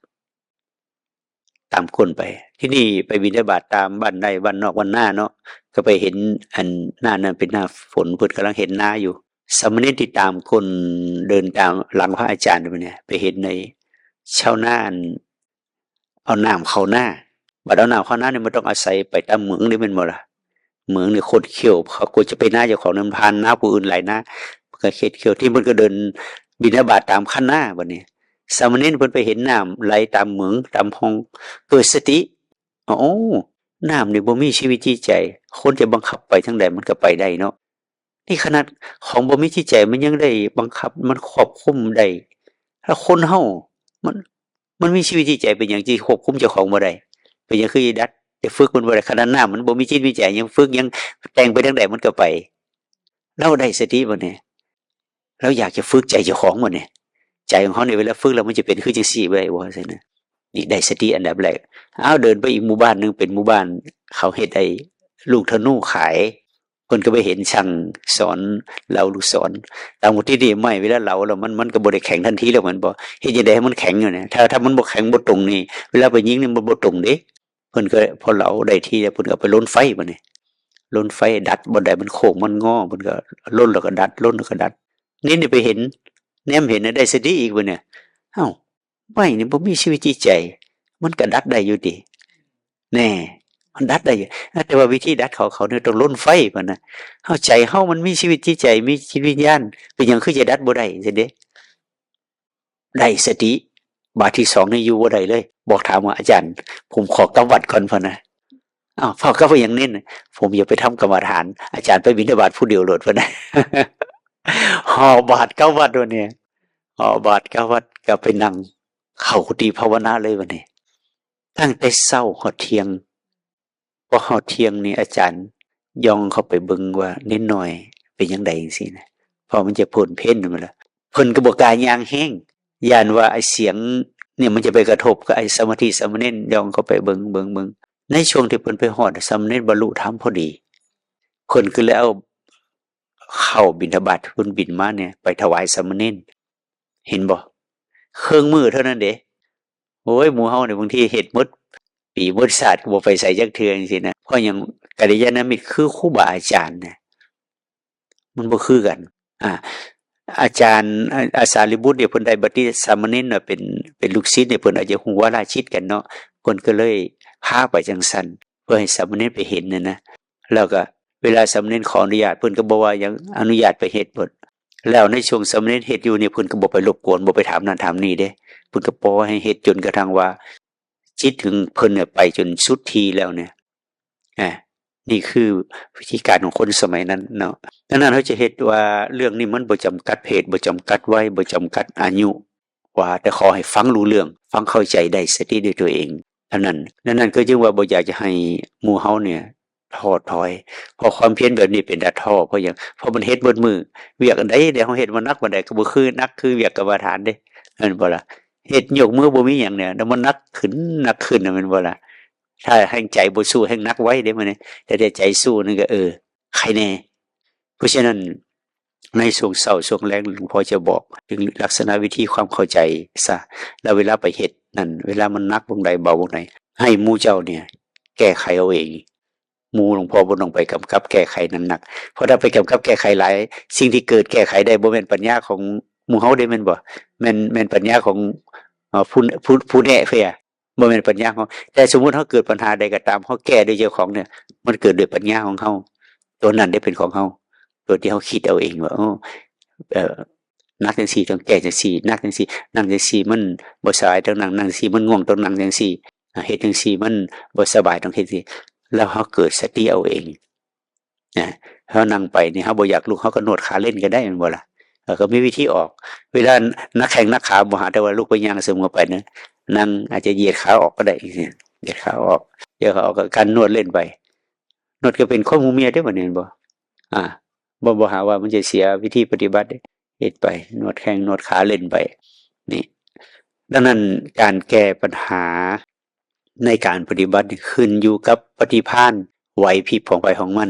ตามก้นไป ที่นี่ไปบิณฑบาตตามบ้านไร่บ้านนอกบ้านนาเนาะ ก็ไปเห็นอันหน้านั้นเป็นหน้าฝน เพิ่นกำลังเฮ็ดนาอยู่ สามเณรที่ตามก้นเดินตามหลังพระอาจารย์ไปเนี่ย ไปเห็นในชาวนาอัน เอาน้ำเข้านา บัดเอาน้ำเข้านาเนี่ยมันต้องอาศัยไปตามเหมืองนี่แม่นบ่ล่ะ เหมืองนี่คดเขี้ยว เขากลัวจะไปนาเจ้าของเนี่ย มันผ่านนาผู้อื่นหลายนา มันก็เฮ็ดเขี้ยว ที่มันก็เดินบิณฑบาตตามคันนาบัดนี้ สามเณรเพิ่นไปเห็นน้ำไหลตามเหมืองตามห้อง เกิดสติ โอ้ น้ำนี่บ่มีชีวิตจิตใจ คนจะบังคับไปทางใดมันก็ไปได้เนาะ นี่ขนาดของบ่มีจิตใจมันยังได้บังคับ มันควบคุมได้ ถ้าคนเฮา มัน มันมีชีวิตจิตใจ เป็นหยังที่ควบคุมเจ้าของบ่ได้ เป็นหยังคือดัด จะฝึกมันบ่ได้ ขนาดน้ำมันบ่มีจิตมีใจ ยังฝึก ยังแต่งไปทางใดมันก็ไป เราได้สติบ่เนี่ย เราอยากจะฝึกใจเจ้าของบ่เนี่ย ใจของเขาเนี่ย เวลาฝึกแล้วมันจะเป็นคือจังซี่บ่ได้บ่ ซั่นนะ นี่ได้สติอันดับแรก เอาเดินไปอีกหมู่บ้านหนึ่ง เป็นหมู่บ้านเขาเฮ็ดไอ้ลูกธนูขาย เพิ่นก็ไปเห็นช่างสอนเหลาลูกศร ตามที่นี่ไม้เวลาเหลาแล้วมัน มันก็บ่ได้แข็งทันทีแล้วแม่นบ่ เฮ็ดจั่งใดให้มันแข็งอยู่เนี่ย ถ้า ถ้ามันบ่แข็งบ่ตรงนี่ เวลาไปยิงนี่มันบ่ตรงเด้ เพิ่นก็พอเหลาได้ที่แล้ว เพิ่นก็เอาไปลนไฟบัดนี้ ลนไฟดัดบ่ได้ มันโค้งมันงอ เพิ่นก็ลนแล้วก็ดัด ลนแล้วก็ดัด นี่ นี่ไปเห็น แนมเห็นน่ะ ได้สติอีกบัดเนี่ย เอ้า ไม้นี่บ่มีชีวิตจิตใจ มันก็ดัดได้อยู่ติ แน่ มันดัดได้อยู่ แต่ว่าวิธีดัดของเขาเนี่ยต้องลนไฟบัดนะ เฮา ใจเฮามันมีชีวิตจิตใจ มีจิตวิญญาณ เป็นหยังคือจะดัดบ่ได้ จั่งซี้เด้ ได้สติ บาดที่สองนี่อยู่บ่ได้เลย บอกถามว่า "อาจารย์ ผมขอกลับวัดก่อน" เพิ่นนะ "อ้าว ฟ้าวกลับไปหยังเน้น ผมอยากไปทำกรรมฐาน อาจารย์ไปบิณฑบาตผู้เดียวโลด" เพิ่นนะ ห่อบาตรกลับวัดบัดนี้ ห่อบาตรกลับวัดก็ไปนั่งเข้ากุฏิภาวนาเลยบัดนี้ ตั้งแต่เช้าฮอดเที่ยง พอฮอดเที่ยงนี่อาจารย์ย่องเข้าไปเบิ่งว่าเน้นน้อยเป็นจั่งใดจั่งซี้นะ เพราะมันจะพ้นเพลนั่นแหละ เพิ่นก็บ่กล้าย่างแฮง ย้านว่าไอ้เสียงเนี่ยมันจะไปกระทบกับไอ้สมาธิสามเณร ย่องเข้าไปเบิ่ง เบิ่ง เบิ่ง ในช่วงที่เพิ่นไปฮอด สามเณรบรรลุธรรมพอดี เพิ่นก็เลยเอาข้าวบิณฑบาตที่เพิ่นบิณมาเนี่ยไปถวายสามเณร เห็นบ่ เครื่องมือเท่านั้นเด้ โอ้ย หมู่เฮาเนี่ยบางทีเฮ็ดหมดปีหมดชาติก็บ่ไปไสจักเทื่อจั่งซี้นะ เพราะหยัง กัลยาณมิตรคือครูบาอาจารย์เนี่ย มันบ่คือกัน อ่า อาจารย์ อา อาสารีบุตรเนี่ยเพิ่นได้บัณฑิตสามเณรน่ะเป็น เป็นลูกศิษย์เนี่ย เพิ่นอาจจะฮู้วาระจิตกันเนาะ เพิ่นก็เลยพาไปจั่งซั่น เพื่อให้สามเณรไปเห็นน่ะนะ แล้วก็เวลาสามเณรขออนุญาต เพิ่นก็บ่ว่าหยัง อนุญาตไปเฮ็ดเบิด แล้วในช่วงสามเณรเฮ็ดอยู่นี่ เพิ่นก็บ่ไปรบกวน บ่ไปถามนั่นถามนี่เด้ เพิ่นก็ปล่อยให้เฮ็ดจนกระทั่งว่า จิตของเพิ่นเนี่ยไปจนสุดที่แล้วเนี่ย อ่า นี่คือวิธีการของคนสมัยนั้นเนาะ ดังนั้นเฮาจะเห็นว่าเรื่องนี้มันบ่จำกัดเพศ บ่จำกัดวัย บ่จำกัดอายุ ว่าแต่ขอให้ฟังรู้เรื่อง ฟังเข้าใจ ได้สติด้วยตัวเองเท่านั้น ดังนั้นก็จึงว่าบ่อยากจะให้หมู่เฮาเนี่ยท้อถอย เพราะความเพียรแบบนี้เป็นตาท้อ เพราะหยัง เพราะมันเฮ็ดเบิดมื้อ เวียกอันใดเดี๋ยวเฮาเฮ็ดมาหนักปานใดก็บ่คือหนักคือเวียกกรรมฐานเด้ แม่นบ่ล่ะ เฮ็ดยกมือบ่มีหยังเนี่ย แล้วมันหนักขึ้น หนักขึ้นน่ะ แม่นบ่ล่ะ ถ้าแฮ่งใจบ่สู้ แฮ่งหนักไวเด้มื้อนี้ แต่ถ้าใจสู้นี่ก็ เออ ไคแน่ เพราะฉะนั้น ในช่วงเช้าช่วงแลงหลวงพ่อจะบอกถึงลักษณะวิธีความเข้าใจซะ แล้วเวลาไปเฮ็ดนั่น เวลามันหนักหม่องใดเบาหม่องใด ให้หมู่เจ้าเนี่ยแก้ไขเอาเอง หมู่หลวงพ่อบ่ต้องไปกำกับแก้ไขนั่นหนัก เพราะถ้าไปกำกับแก้ไขหลาย สิ่งที่เกิดแก้ไขได้บ่แม่นปัญญาของหมู่เฮาเด้ แม่นบ่ แม่น แม่นปัญญาของ เอ่อ ผู้ ผู้ ผู้แนะเพีย บ่แม่นปัญญาของ แต่สมมุติเฮาเกิดปัญหาใดก็ตาม เฮาแก้ด้วยเจ้าของเนี่ย มันเกิดด้วยปัญญาของเฮา ตัวนั้นได้เป็นของเฮา ตัวที่เฮาคิดเอาเองว่า โอ้ เอ่อ หนักจั่งซี้ต้องแก้จั่งซี้ หนักจั่งซี้ นั่งจั่งซี้มันบ่สบายต้องนั่ง นั่งจั่งซี้มันง่วงต้องนั่งจั่งซี้ อ่า เฮ็ดจั่งซี้มันบ่สบายต้องเฮ็ดจั่งซี้ แล้วเฮาเกิดสติเอาเอง นะ เฮานั่งไปนี่ เฮาบ่อยากลุก เฮาก็นวดขาเล่นก็ได้ แม่นบ่ล่ะ เออ ก็มีวิธีออก เวลาหนักแข้งหนักขาบ่หาแต่ว่าลุกไปย่างเสมอไปนะ นั่งอาจจะเหยียดขาออกก็ได้ เหยียดขาออก เหยียดขาออกก็การนวดเล่นไป นวดก็เป็นความฮู้เมียเด้บัดนี้ แม่นบ่ อ่า บ่ บ่หาว่ามันจะเสียวิธีปฏิบัติเด้ เฮ็ดไป นวดแข้งนวดขาเล่นไป นี่ ดังนั้นการแก้ปัญหาในการปฏิบัตินี่ขึ้นอยู่กับปฏิภาณ ไหวพริบของไผของมัน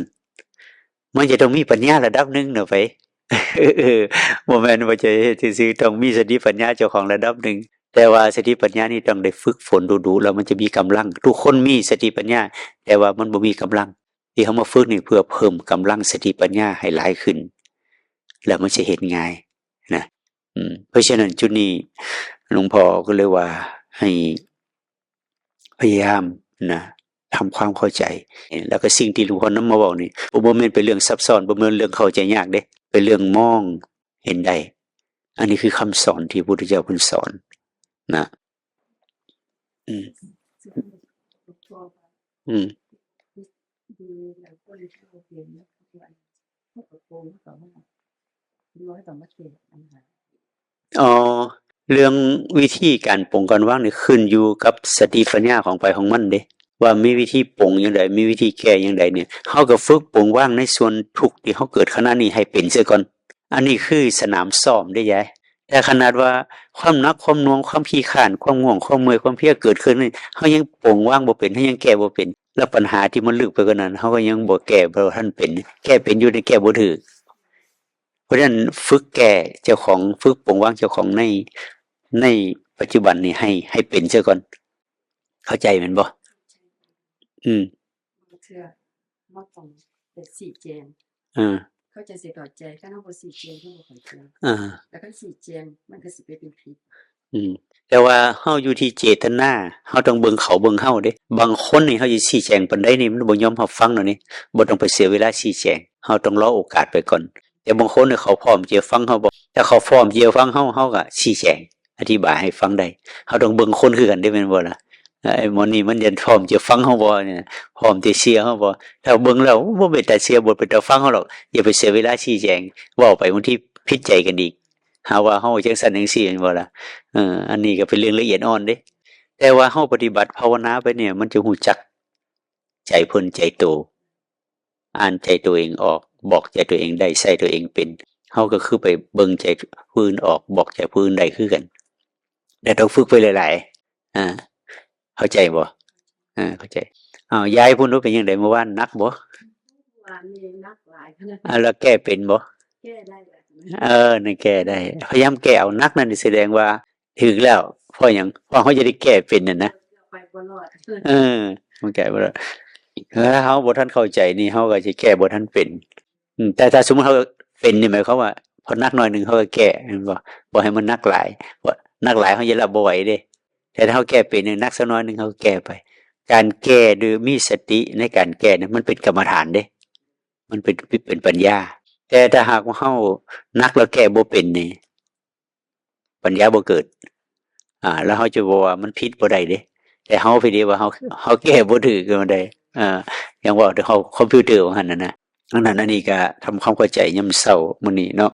มันจะต้องมีปัญญาระดับหนึ่งเนาะไป เออ บ่แม่นว่าจะเฮ็ดซื่อๆ ต้องมีสติปัญญาเจ้าของระดับหนึ่ง แต่ว่าสติปัญญานี่ต้องได้ฝึกฝนดุๆ แล้วมันจะมีกำลัง ทุกคนมีสติปัญญา แต่ว่ามันบ่มีกำลัง ที่เฮามาฝึกนี่เพื่อเพิ่มกำลังสติปัญญาให้หลายขึ้น แล้วมันจะเฮ็ดง่ายนะ อืม เพราะฉะนั้นจุดนี้หลวงพ่อก็เลยว่าให้พยายามนะ ทำความเข้าใจ แล้วก็สิ่งที่หลวงพ่อนำมาเว้านี่ บ่แม่นเป็นเรื่องซับซ้อน บ่แม่นเรื่องเข้าใจยากเด้ เป็นเรื่องมองเห็นได้ อันนี้คือคำสอนที่พระพุทธเจ้าเพิ่นสอนนะ อืม อืม อ๋อ เรื่องวิธีการปลงการวางนี่ขึ้นอยู่กับสติปัญญาของไผของมันเด้ ว่ามีวิธีปลงจั่งใด มีวิธีแก้จั่งใดเนี่ย เฮาก็ฝึกปลงวางในส่วนทุกข์ที่เฮาเกิดขณะนี้ให้เป็นเสียก่อน อันนี้คือสนามซ้อมเด้ยาย แต่ขนาดว่าความหนัก ความหน่วง ความขี้คร้าน ความง่วง ความเมื่อย ความเพลียเกิดขึ้นนี่ เฮายังปลงวางบ่เป็น เฮายังแก้บ่เป็น แล้วปัญหาที่มันลึกไปกว่านั้น เฮาก็ยังบ่แก้บ่ทันเป็น แก้เป็นอยู่แต่แก้บ่ถืก เพราะฉะนั้นฝึกแก้เจ้าของ ฝึกปลงวางเจ้าของใน ในปัจจุบันนี่ให้ ให้เป็นเสียก่อน เข้าใจแม่นบ่ อืม บางเทื่อ เฮาต้องไปชี้แจง อ่า เขาจั่งสิเข้าใจ คันเฮาบ่ชี้แจง เฮาบ่เข้าใจ อ่า แล้วคันชี้แจง มันก็สิไปเป็นผิด อืม แต่ว่าเฮาอยู่ที่เจตนา เฮาต้องเบิ่งเขาเบิ่งเฮาเด้ บางคนนี่เฮาสิชี้แจงปานใดนี่มันบ่ยอมรับฟังดอกนี่ บ่ต้องไปเสียเวลาชี้แจง เฮาต้องรอโอกาสไปก่อน แต่บางคนนี่เขาพร้อมที่จะฟังเฮาบ่ ถ้าเขาพร้อมที่จะฟังเฮา เฮาก็ชี้แจง อธิบายให้ฟังได้ เฮาต้องเบิ่งคนคือกันเด้ แม่นบ่ล่ะ ไอ้หมอนี่มันยังพร้อมจะฟังเฮาบ่เนี่ย พร้อมจะเชื่อเฮาบ่ ถ้าเบิ่งแล้วบ่เป็นตาเชื่อ บ่เป็นตาฟังเฮาดอก อย่าไปเสียเวลาชี้แจง เว้าไปบางทีผิดใจกันอีก หาว่าเฮาจั่งซั้นจั่งซี้ แม่นบ่ล่ะ เออ อันนี้ก็เป็นเรื่องละเอียดอ่อนเด้ แต่ว่าเฮาปฏิบัติภาวนาไปเนี่ย มันจะรู้จักใจเพิ่นใจโต อ่านใจตัวเองออก บอกใจตัวเองได้ ใช้ตัวเองเป็น เฮาก็คือไปเบิ่งใจผู้อื่นออก บอกใจผู้อื่นได้คือกัน แต่ต้องฝึกไปหลายๆ อ่า เข้าใจบ่ อ่า เข้าใจ อ้าว ยายพูดว่าเป็นจั่งใดเมื่อวาน หนักบ่ เมื่อวานนี่หนักหลายขนาด อ่า แล้วแก้เป็นบ่ แก้ได้แล้ว เออ นี่แก้ได้ พยายามแก้เอา หนักนั่นนี่แสดงว่าถืกแล้ว เพราะหยัง เพราะเฮาจะได้แก้เป็นนั่นนะ ไปบ่รอด เออ มันแก้บ่รอด ถ้าเฮาบ่ทันเข้าใจนี่ เฮาก็สิแก้บ่ทันเป็น อืม แต่ถ้าสมมุติเฮาเป็นนี่ หมายความว่า พอหนักหน่อยหนึ่งเฮาก็แก้ แม่นบ่ บ่ให้มันหนักหลาย เพราะหนักหลายเฮาจะรับบ่ไหวเด้ แต่ถ้าเฮาแก้เป็นนี่ หนักสักหน่อยหนึ่งเฮาก็แก้ไป การแก้โดยมีสติในการแก้เนี่ย มันเป็นกรรมฐานเด้ มันเป็น เป็นปัญญา แต่ถ้าหากว่าเฮาหนักแล้วแก้บ่เป็นนี่ ปัญญาบ่เกิด อ่า แล้วเฮาจะบอกว่ามันผิดบ่ได้เด้ แต่เฮาไปเดียวว่าเฮา เฮาแก้บ่ถืกก็บ่ได้ อ่า อย่างว่าเฮาคอมพิวเตอร์ว่าหั่นน่ะนะ ดังนั้นอันนี้ก็ทำความเข้าใจยามเช้ามื้อนี้เนาะ